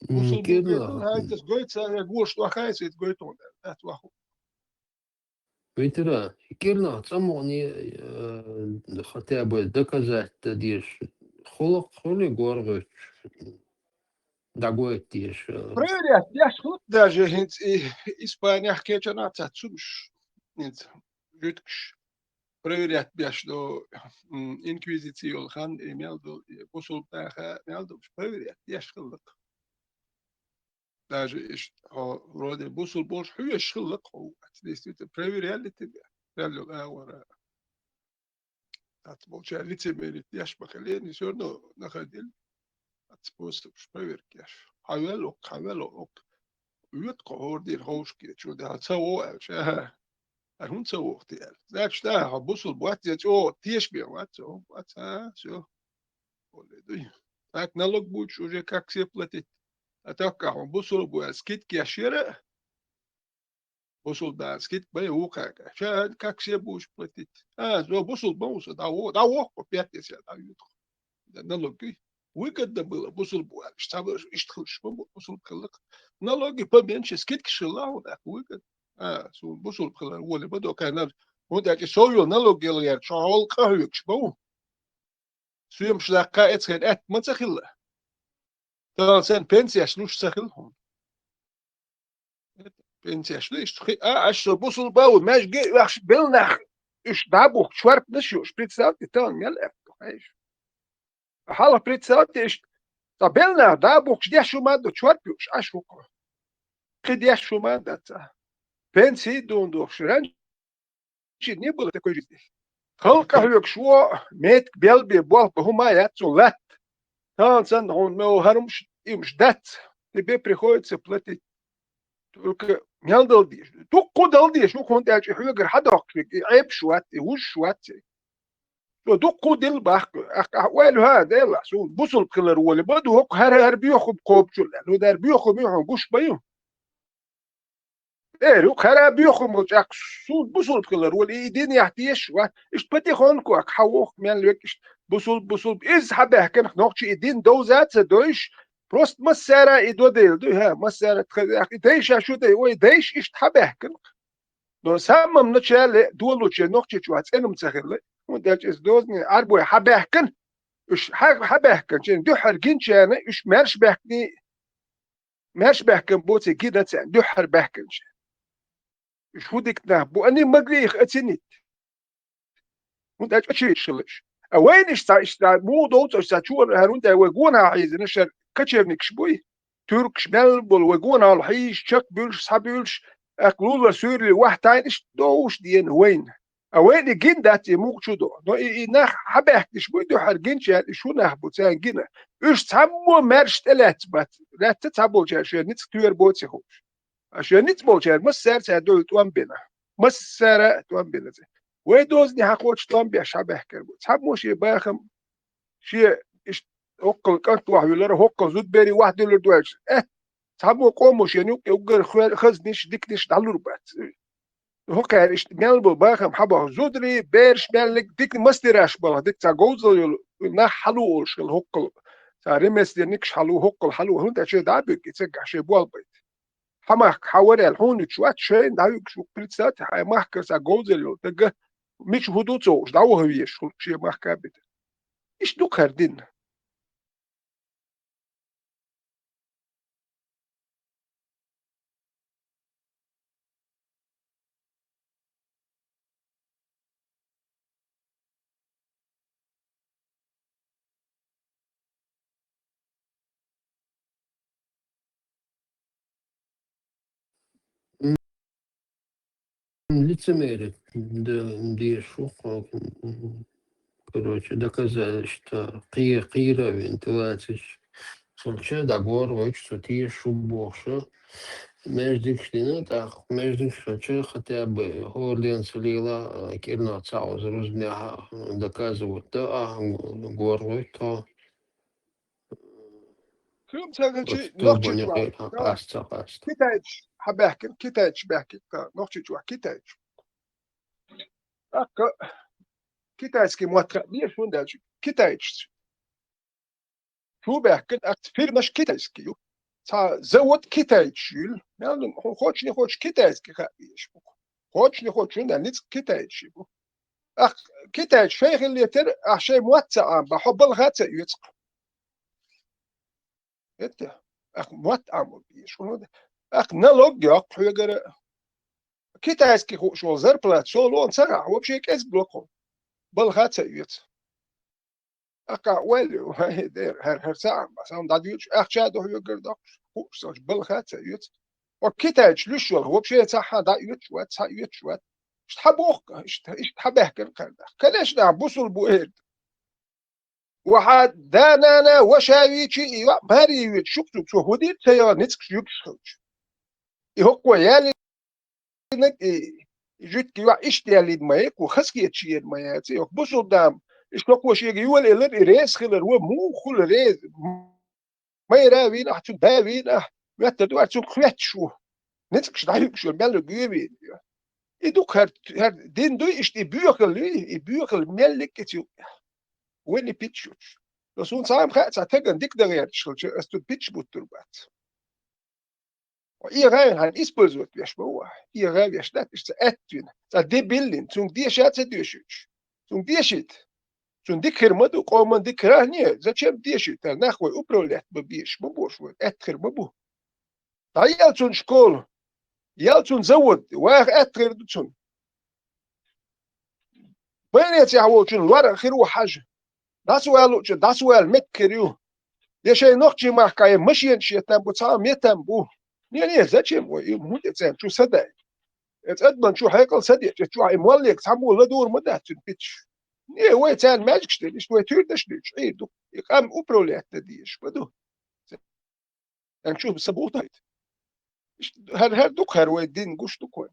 М, Мусул кирла. Бу хьайцас гойту, ца я гуш тохайса, гойту аьлла, дац ваху. Витара, кирла, цӀа мукъане, э, хотя бы доказать дан дезаш, хулакх хуьлий горгӀуьттуш, дӀагойту дезаш, э. Проверять деш хӀутту даже хӀинца и Испанехь кечанахь цхьацца цунаш, хӀинца жуьгташ проверять беш до, м, инквизици йолу хан, и мел долу, и бусулба наха мел долуш проверять деш хилла-кх. Даже иштта хьо вроде бусул болуш хьоьжуш хилла-кх хьо, действительно, проверяли тебя. Прям агӀора. Цхьацца болчара лицемерить деш ма хилла, всё равно находили цхьацца способаш проверка еш. Хьан вел оккха, хьан вел оккха. Оьту-кх хӀора дийна ховшке, чу де хьан ца во аьлла, ша. ХӀара хӀунда ца воху те аьлла? Значит, а, хьо бусул бац, я чӀогӀа тешаме вац, чӀогӀа бац, а, всё. Оле дуй. Так, налог будешь уже как все платить. А так, а хьо бусул бу аьлла, скидка еш яра? Бусул бац, скидка бай вукхаьрга. Ша как все будешь платить. А, со бусул бу, со, да, во, да, во, по пять тысяч, да, ют. Да, налоги. Выгодно было, бусул бу аьлла. Ша, иштта хилуш ма бу, бусул хилла-кх. Налоги поменьше, скидка шила, вот так, выгодно. А, суна бусулба хилар воле ма до, кхайнар. ХӀунда аьлча сов йолу налог ялла гӀерташ, хьо хьол къахьоьгуш бу. Соьмаш даккха эцхен аьтта ма ца хилла. Тахана санна пенсеш луш ца хилла хьуна. Пенсеш ду иштта хи-, а, аш со бусулба ву, маьжге а ваьхьаш белла нах, уьш дӀа а бухкуш, чорпанаш юуш, представьте, тахана мел аьтто, хьайша. Хьалха представьте иштта, цхьа белла нах дӀа а бухкуш, деш хӀума а ду, чорпа юуш, аш хӀокхо. Кхин деш хӀума а дац цхьа. Пенсий а дуна дохуш, раньше не было такой жизни. Халкъа хьоьгуш ву, метка белбе болх бан хӀума а яц цо латта. Тахана санна хьуна мел хӀара хӀумаш, и хӀумаш дац. Тебе приходится платить. Только мел дала дезаш. Дуккха дала дезаш ву, хӀунда аьлча и хьоьгара хьадоккхуш верг, и Ӏебаш вац, и вужаш вац. Цо дуккха дилла баккха. Ахь, ахь ойла хӀа, Делахь, суна бусулба хилар воле ма ду, хӀокху хӀара, хӀара боьхам кхобучул аьлла. ХӀунда аьлча боьхам ю хьуна гуш бан ю. Эр, юкъ хӀара боьхам болчу, ахь суна бусулба хилар воле, и дин яхь дезаш вац. Иштта потихоньку ахь хьан воху мел век иштта бусулба, бусулба. Иза хьан баьхкинах нохчий и дин довза а ца дойуш, просто массара а и до дела дуй, хӀа, массара а тхан, и дайша шу дай, ой, дайша иштта хьан баьхкинах. Но самом начале долучу нохчийчохь цӀена ца хилла, хӀунда аьлча иза дозане Ӏарбой хьан баьхкина, уьш хьан, хьан баьхкинчу, дуьххьара гинчарна уьш маьрша баьхкиний, маьрша баьхкина боций гина царна, дуьххьара баьхкинчу. Уьш хӀун дика нах бу, они могли их оценить. ХӀунда аьлча очевидно хилла уьш. А вайна иштта, иштта, муха доцу аша цхьа чуьра, хӀара хӀунда вай гонахьа хьийзина, шара кочевникаш буй, туьркаш мел болу, вай гонахьа хьийзаш, чекбуьллуш, схьабуьллуш, аьлла лулара суьйрале вахьтайна иштта довш деана вайна. А вайна и гина дац и муха чу до. Но и, и нах хьан баьхкинаш буй дуьххьара гинчарна, и шу нах бу царна гина. Уьш цхьаммо маьрша тӀелаьцна бац, лаьцна цхьаболчара шен ницкъ тоьар боций хууш. А шен ницкъ болчара массара а цара дуьхьал тӀом бина. Массара а тӀом бина цара. Вай дозане хьан кхочу тӀом беш хьан баьхкар бу. Цхьаммо шен бахам, шен иштта хӀоккхул кӀант вахьа вуьллара, хӀоккхул зудберий вахьа дуьллур ду аьлча. Э, цхьаммо къомо шен юккъе уггар хве-, хазниш, дикниш дӀалур бац. ХӀокхара иштта мел бу бахам хьан боху зударий, бераш меллиг, дикни мастераш балха, дика цхьа говзалла йолу нах хьалу олуш хила хӀоккхул. Цхьа ремесленникаш хьалу, хӀоккхул хьалу, хӀунда аьлча шайн дӀа а буьгу и цигахь шайн болх байта. Хьан махка хьан вара аьлла, хьуна уьттуш вац, шайна дӀаюгуш ву, представьте, хьайн махкара цхьа говзалла йолу дага, мича хӀун ду ца хууш, дӀаваха везаш хуьлу шен махка а бита. Иштта ду кхара дин. Лицемерие, да, дешух, короче, доказательства, кхе-, кхера вентиляцеш. Цунча дагор вайчу цу тешаш бохуша. Междикаш дина, так, междикаш цунча хотя бы орден ца лела, кирна цауза рузмяха доказывать да, а гор вайто. Кхин ца хилчи, нохчийчу ваьлла. Къаста, къаста. Китайцаш хьан баьхкина, китайцаш баьхкина, нохчийчу ваьлла китайцаш. ТӀаккха китайский мотт хаа деза, хӀунда аьлча китайцаш. Шу баьхкина, акц фирмаш китайский ю. Цхьа завод китайцаш юьллу. Мел ду, хо-, хочешь не хочешь, китайский хаа дезаш бу. Хочешь не хочешь, хӀунда ницкъ китайцаш бу. Ахь китайцаш шайн хилла летара, ахь шайн мотт ца Ӏамба, хьо балха ца оьцу-кх. ХӀетте, ахь мотт Ӏамор дезаш, хӀунда? Ахь налог йоккху хьоьгара. Китайский хууш волу зарплата соло ца хаа, вообще кӀезиг ло-кх хьуна. Балха ца оьцу. Ахь кхахь ойла ю, хӀара, хӀара ца Ӏамба, сан дӀадоьцуш, ахча а ду хьоьгара доккхуш, хууш санаш, балха ца оьцу. Хьо китайцаш луьйш йолу, вообще цхьа хьан дӀаоьцуш вац, цхьа оьцуш вац. Иштта хьан боху, иштта, иштта хьан баьхкина кхарнах. Конечно, ахь бусулба бу эр ду. Ва хьан да-нана, ваша вийчи, и йоӀ маре йоьду шух цу, цо хӀун дийр ца йо, ницкъаш юьгуш хилча. И хӀокхо яли наг, и, и жуьгтиг йоӀ иштта яьллина ма яйкху, хазахеташ йина ма яц, йоккха бусулба дама, иштта хӀокхо шега йола элира, и реза хилар, ва муха хуьлу реза? Майра вийна ахь, цуьнан да вийна ахь, моьттар ду ахь, цуьнга хоьттуш ву. Ницкъаш дӀаюгуш йолу мел гуьйр вийна ю. И ду-кх хӀара, хӀара дин дуй, иштта и боьхалла юй, и боьхалла мел ликкица ю. Вайна и питча юьтуш. Но суна цхьа а хаьа, цхьа тагана дика дан гӀерташ хилча, ас цунна питча буттур бац. Хьо эгӀа хьайна использовать веш ма ву ахь. ЭгӀа веш дац, иштта цхьа аьттув йина, цхьа де биллина, цунга деша а ца доьшуьйтуш. Цунга дешийта. Цунна дика хир ма ду, къоман дика хир а, не, зачем дешийта? Нах вай управлять ма беш, ма бош вай, аьтта хир ма бу. ДӀаял цунна школа, ял цунна завод, ваха аьтта хир ду цунна. Больницехь волчун лор а хир ву хьажа. ДӀасавалучу, дӀасавала меттиг хир ю. Я шайн нохчийн махкахь я машенаш я там бу, цхьа а метам бу. Не, не, зачем вай, и хӀунда царна чу садай? Эцу адаман чу хьекъал садечу, чохь и моллега цхьаммо ладугӀур ма дац цуьнан питаш. Не, вай царна маьжгаш дина, иштта вай туьйранаш дуьйцуш, Ӏийр ду. И къам управлять дан дезаш ма ду. Царна чу са бухтайта. Иштта хӀара, хӀара ду-кх хӀара вай дин гуш ду-кх вай.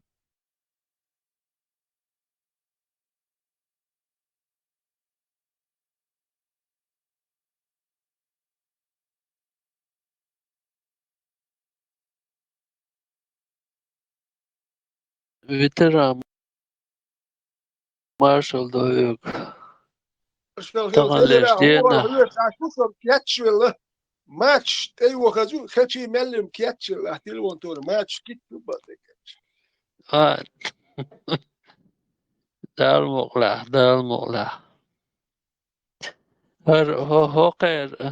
Ветеран маршал дойуг. Маршал хила тахана леш хезира, дена. Хьо хьоьца хьан шу сом кечвелла. Мачаш тӀе йохазу, хечий меллим кечвелла, телефон тора мачаш китта бан тӀе кечвелла. А. Дала мукъ лахь, Дала мукъ лахь. ХӀара хӀо-, хӀокхара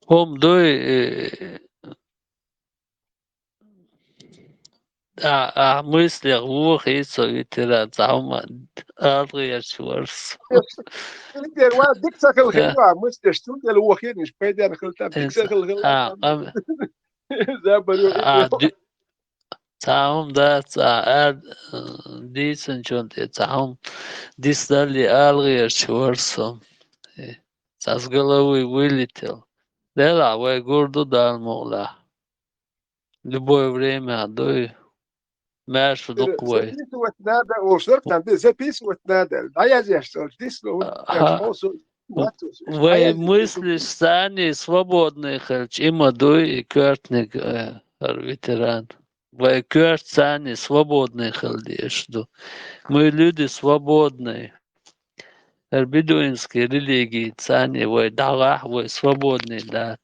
хӀума дуй, э, а, а, мыслех вохий со, ветеран, цхьа хӀума ала гӀерташ вара со. Ветеран, ва дика ца хила хир ду, а, мыслеш, цундела вохийна, уьш пайденна хила там, дика ца хила хила. А, там. Ам-, забарю, а, ветеран. Ду-, Цхьа хӀума дац, а, ар-, дийцинчунна тӀе цхьа хӀума дицдалле ала гӀерташ вара со. Э, цхьа с головы вылетел. Делахь, вай гур ду Дала мукъ лахь. Любое время дуй. Маьрша ду-кх вай. Записывать надо, о, шарп там, записывать надо. ДӀаязъеш цо, дисло, хӀунда аьлча хьо со, вай мыслишца цхьаьна свободный хилча, и ма дуй, и коьртаниг, э, хӀара ветеран. Вай коьртацарний свободный хила дезаш ду. Мы люди свободные. ХӀара бедуинский религийцарний вай дӀагӀахь, вай свободный дац.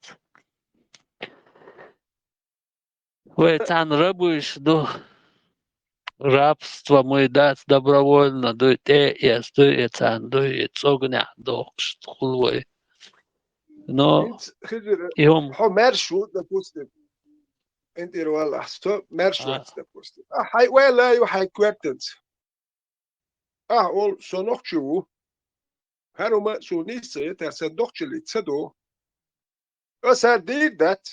Вай царна рабыш ду. Рабство мы дац, добровольно дуй, тӀе а эцна дуй, и царна дуй, и цӀогнехь дохкуш хул вай. Но хӀинца хезира, и хӀума хьо маьрша ву, допустим. ХӀинтӀера валахь, со маьрша вац, допустим. А, хьайн ойла ю хьайн коьртанца. Ахь олу, со нохчи ву. ХӀара хӀума суна нийса ца йитар, сан дохчаллица ца до. Аса хӀара дийр дац.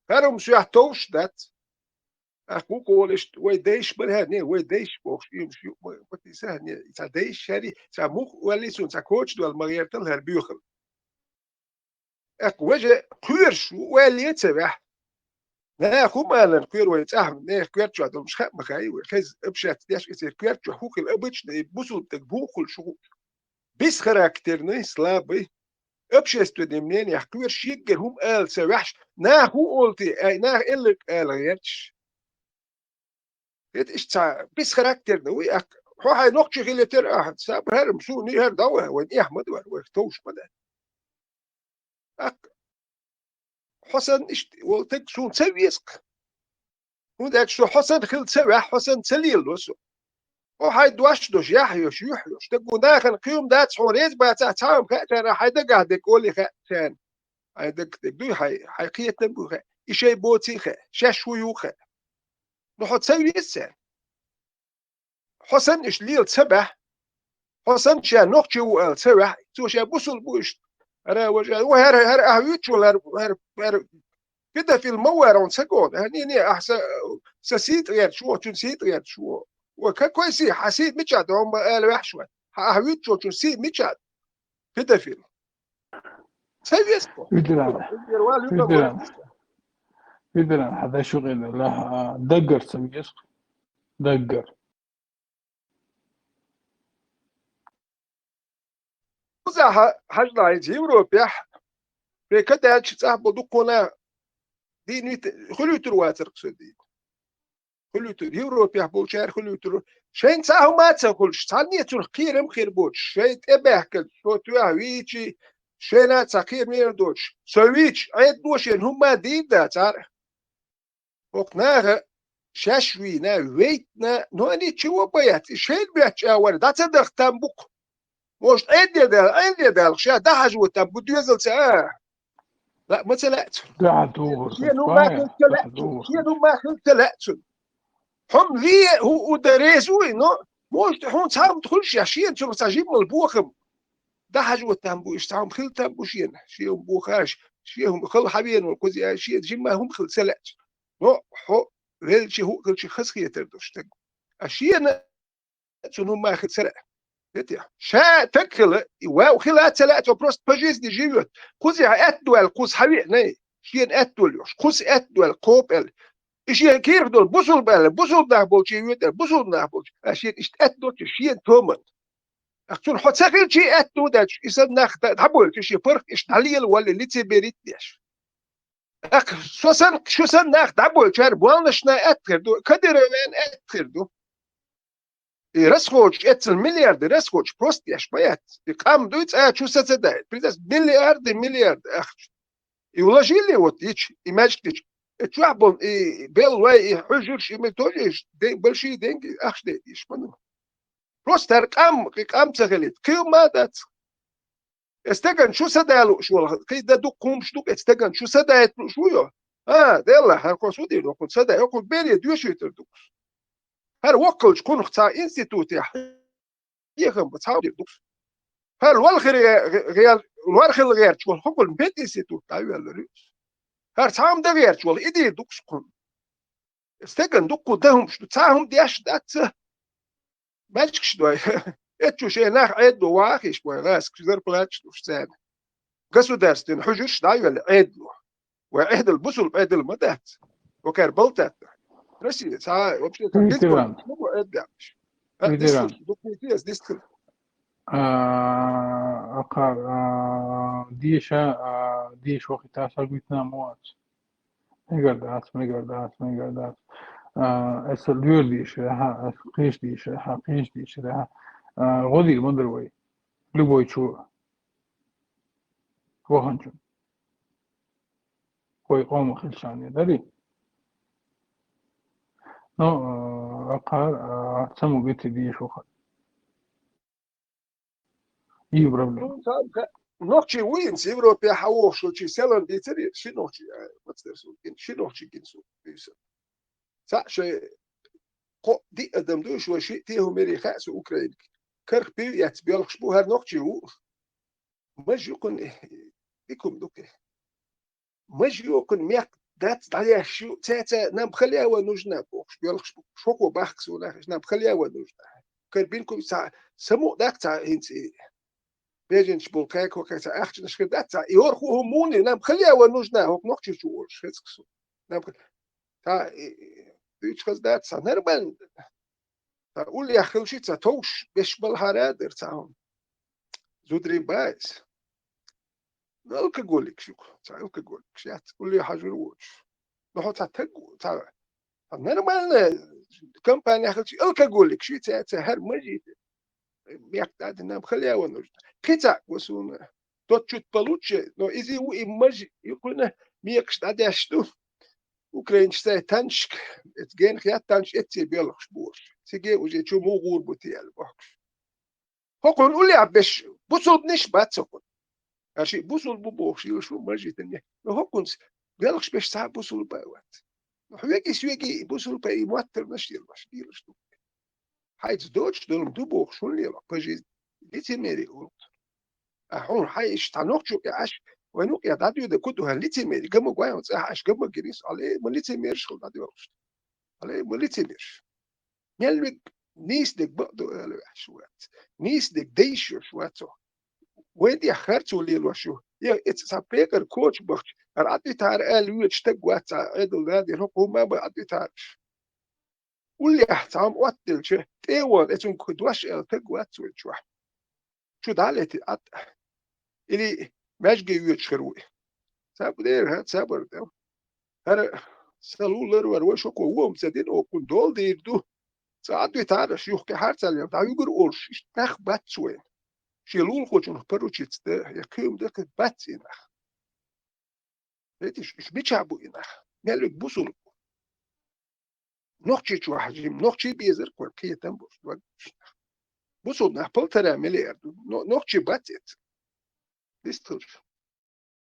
ХӀара хӀума соьх товш дац. Ахь хӀун олу иштта, вай дайша бара хӀара, не, вай дайша бохуш, уьймаш ю, ма, ма тийса хӀара, не, цхьа дайша хӀара, цхьа мух валли суна, цхьа коча долу ма гӀертал хӀара боьхал. ТӀаккха важа кхоьруш ву, ойла е ца ваьхьа. Наха хӀума аларна кхоьру вай цӀахь, нехан коьрта чохь долуш хаьа ма хаьий вай. Хеза общаться деш, и церан коьрта чохь хӀун хила обычно, и бусулба стаг бухахула шу хӀу. Бесхарактерный, слабый, общественный мнениех кхоьруш, шеггара хӀума ала ца ваьхьаш, наха хӀун олу те, ай, наха элларг ала гӀерташ. ХӀета иштта цхьа бесхарактерный вуй, ахь, хьо хьайн нохчи хилийтира ахь, сабар хӀара, суна и хӀара дӀаваха, вайн эхь ма ду хӀара, вайх товш ма дац. ТӀаккха хьо санна иштта волу стаг суна ца веза-кх. ХӀунда аьлча со хьо санна хила ца ваьхьа, хьо санна ца лелало со. Хьо хьайн дош долуш, яхь йолуш, юьхь йолуш. Дагахь нахана кхин хӀума дац, хьуна реза бацахь, цхьа хӀума хаьа царна, хьайн дагахь дерг олий хаьа царна. Хьайн дагахь дерг дуй, хьайн, хьайн кхетам буй хаьа. И шайн боций хаьа, шаьш хӀун ю хаьа. Ну хьо ца веза царна. Хьо санна иштта лела ца баьхьа. Хьо санна ша нохчи ву ала ца ваьхьа. Цо ша бусулба ву иштта. ХӀара важа, ва хӀара, хӀара ахь вуьйцучул хӀара, хӀара, хӀара педофил ма вара хьуна ца гона. ХӀара, не, не, ахь са, са сий тӀе гӀерташ ву, цуьнан сий тӀе гӀерташ ву. Ва какой сий? Хьан сий мичахь ду, хьуна ма ала ваьхьаш вац. Хьан ахь вуьйцучул цуьнан сий мичахь ду? Педофил. Ца веза-кх. Видрана. Видрана. Видрана, хьан даш юкъе лахь, а, даггара ца веза-кх. Даггара. Кхузахь хьажа хӀинца Европехь, шайн ка даьлча цӀахь болу дуккхана дийна вита-, хуьлуьйтур вацара-кх со дийна. Хуьлуьйтур, Европехь болчара хуьлуьйтур. Шайн цхьа хӀума а ца хуьлуш, цхьанне а цунах кхерам а хир боцуш, шайн тӀебаьхкина, со тоьхна вийчий, шайна а цхьа кхерам а доцуш, со вийча, Ӏедало шайна хӀумма а дийр дац цара. ХӀокху наха шаьш вийна, вейтна, но они чего боятся? И шайна боьттуш а вара, дӀа ца даха там бу-кх. Может, Ӏедде дала, Ӏедде дала, ша дӀахьажа там бу доьзалца, а? Ла, ма ца лаьа цунна. Да, дугӀур, Шен хӀума хила ца лаьа цунна. Шен хӀума хила ца лаьа цунна. Хьо-м ве, хӀу, хӀу дан реза вуй, но, может, хьуна цхьа хӀума хуьлуш я, шена цунах цхьа жиммал бохам. ДӀахьажа там бу, иштта цхьа хӀума хила там бу шена. Шен хӀума бохаш, шен хӀума хала хьавена волу кхуза, шена жимма хӀума хила ца лаьа цунна. Но хьо велча, хӀуъа хилча хазахетар ду стаг. А шена цунна хӀума хила ца лаьа. Ша таг хила, и вау хила ца лаьа, цо просто по жизни живёт. Кхузахь аьтта ду аьлла, кхуза хьавеънай. Шена аьтта долу йолуш, кхуза аьтта ду аьлла, кхоба аьлла. И шен кехат долу бусулба аьлла, бусулба нах болчу вуьту аьлла, бусулба нах болчу. А шена иштта аьтта долчу шена томан. Ах, цунна хьо ца хилчий аьтта ду даьлча, и санна нах дӀабойлча, шен паргӀат иштта дӀалела валле лицемерить деш. Ах, со санна, шу санна нах дӀабойлчара болнашна аьтта хир ду, Кадыровна аьтта хир ду. И расходаш, эццал миллиарды расходаш просто еш ма яц. И къам дуй цӀа чу са ца даьлла. Представь, миллиарды, миллиарды ахча. И вложили вот ича, и маьждиг дича. И чохь болу, и беллой, и хьуьжарш, и мы тоже иш ден-, большие деньги ахча дайта иш, ма ду. Просто хӀара къам, кхин къам ца хилийта, кхин ма дац. Эцу стагана чу са да лууш волу, кхин дан дукха хӀумаш ду, эцу стагана чу са дайта лууш ву йо? А, делла, хӀара кхо су дийр, окхунна са дай, окхунна бере доьшуьйтур ду. ХӀара воккхалчу кхунах цхьа институтехь хьехам бан цхьа дийр ду. ХӀара лорхила гӀе-, гӀе-, лорхила гӀерташ волу хӀокхунна пединститут дӀавоьллур ю. ХӀара цхьа хӀума дан гӀерташ волу, и дийр ду кхунна. Стеган дуккха дан хӀумаш ду, цхьа хӀума деш дац ца. Маьждигаш дой. Эцу шайн нах Ӏедало вахийша вай гӀазкхаша зарплаташ луш царна. Государственный хьуьжарш дӀайоьлла Ӏедало. Вай Ӏедал бусулба Ӏедал ма дац. Вакар балтатта. Россия, цхьа, вообще, цхьа Ветеран. Гизболчу ма бу Ӏедал. А, Ветеран. Дистхила, дуккхийти ас дистхила. А, акхар, а, деша, а, деша вахита сагуйтна ма вац. Мегар дац, мегар дац, мегар дац. А, аса лоьр дийшира, хьа, аса кхиш дийшира, хьа, кхиш дийшира, хьа. А, гӀо дийр ма дара вай. Любой чу. Ваханчу. Вай къомах хилчахьана, дарий? Но, а, акхар, а, ца ма гити дийш ваха. И проблема. Ну, цхьа, цхьа, нохчий ву хӀинца Европе хьан вохуш волчий селан дийцаре, ши нохчий, а, мацдер су, гин, ши нохчий гин су, буьйса. Цхьа шай кхо диъ адам ду, шо ши те хӀу мери хаьа су Украинки. Карх пив яц, белхаш бу, хӀара нохчий ву. Маж юкъун, дикум ду кхи. Маж юкъун мекх дац дӀаяш ю, цаьца нам халева нужна, бохуш, белхаш бу. Шоко бахка су нахаш, нам халева нужна. Карбинку ца, саму дак ца хӀинца и. Беженч бол кайко кайца ахчанаш хир дац ца. И орху хӀу муни, нам халева нужна, хӀук нохчи чу олуш, хецк су. Нам ха-, та, и, и, уьч хаз дац ца, нормально. Ткъа уллехь хилчи ца товш беш балхьара а дара цхьа хӀума. Зударий баьс. Ну, алкоголикаш ю-кх, цхьа алкоголикаш яц, уллехь хьажур воцуш. Ну, хьо цхьа таг ву, цхьа, цхьа нормальная компания хилчи алкоголикаш ю, цхьа, цхьа хӀара мажита. Мекх дадина, хала ява нужна. Кхин цхьа го суна. Тот чуть получше, но иза ву и мажи, и кхуьнан мекхаш дӀадеш ду. Украинчу сай танчик, эца генах яц танчик эцций белхаш бохуш. Циге уже чу мугӀур бу те аьлла бохкуш. ХӀокхунна уллехь беш бусулбанаш бац хӀокхунна. Аша бусулба бу бохуш йилла шу мажитане. Но хӀокхунца белхаш беш цхьа бусулба а вац. Но хьоьги соьги и бусулба и моттарнаш йилла баш, йилла шу. Хьайца доцуш долу ду бохуш хӀун лела, по жизни? Лицемерие волу. А хьуна хьайн иштта нохчо кӀе Ӏаш, вайн укъе дӀадоьда ку ду хьан лицемери, гама гой хьуна цӀахь Ӏаш, гама гирис, але, ма лицемерш хила дӀадоьлхуш. Але, ма лицемерш. Мел виг нийса дерг бакъ ду ала ваьш вац. Нийса дерг дайш йош вацо. Вайн тӀехь харцо лелош ю. Я эца цхьа пекъар коча бахча, ара Ӏадвитара аьлла воьдуш стаг вац цхьа Ӏедал надир, хӀокху хӀума бан Ӏадвитараш. Уллехь цхьа хӀума оттаделча, тӀе а вахана, эцунга кху дош аьлла стаг вац вайн чохь. Чу дӀа а лети, атта. Или маьжге йоьдуш хир ву и. Сабар дера, хӀа, сабар де. ХӀара сан лулар вара, вай шоко вон ца дина, окхун дола дийр ду. Цкъа Ӏадвитараш юхкхи хьарцаллера, дӀавуьгур олуш, иштта нах бац вайн. Шен лулахочунах поручиться дан, я кхин хӀума дан кхин бац и нах. Эти ш-, ш-, мичахь бу и нах? Мел вега бусулба бу. Нохчий чу хьажим, нохчий безар кхы кхетам буш. Бусулба нах полтора миллиарда. Но-, нохчий бац эц. Дистур.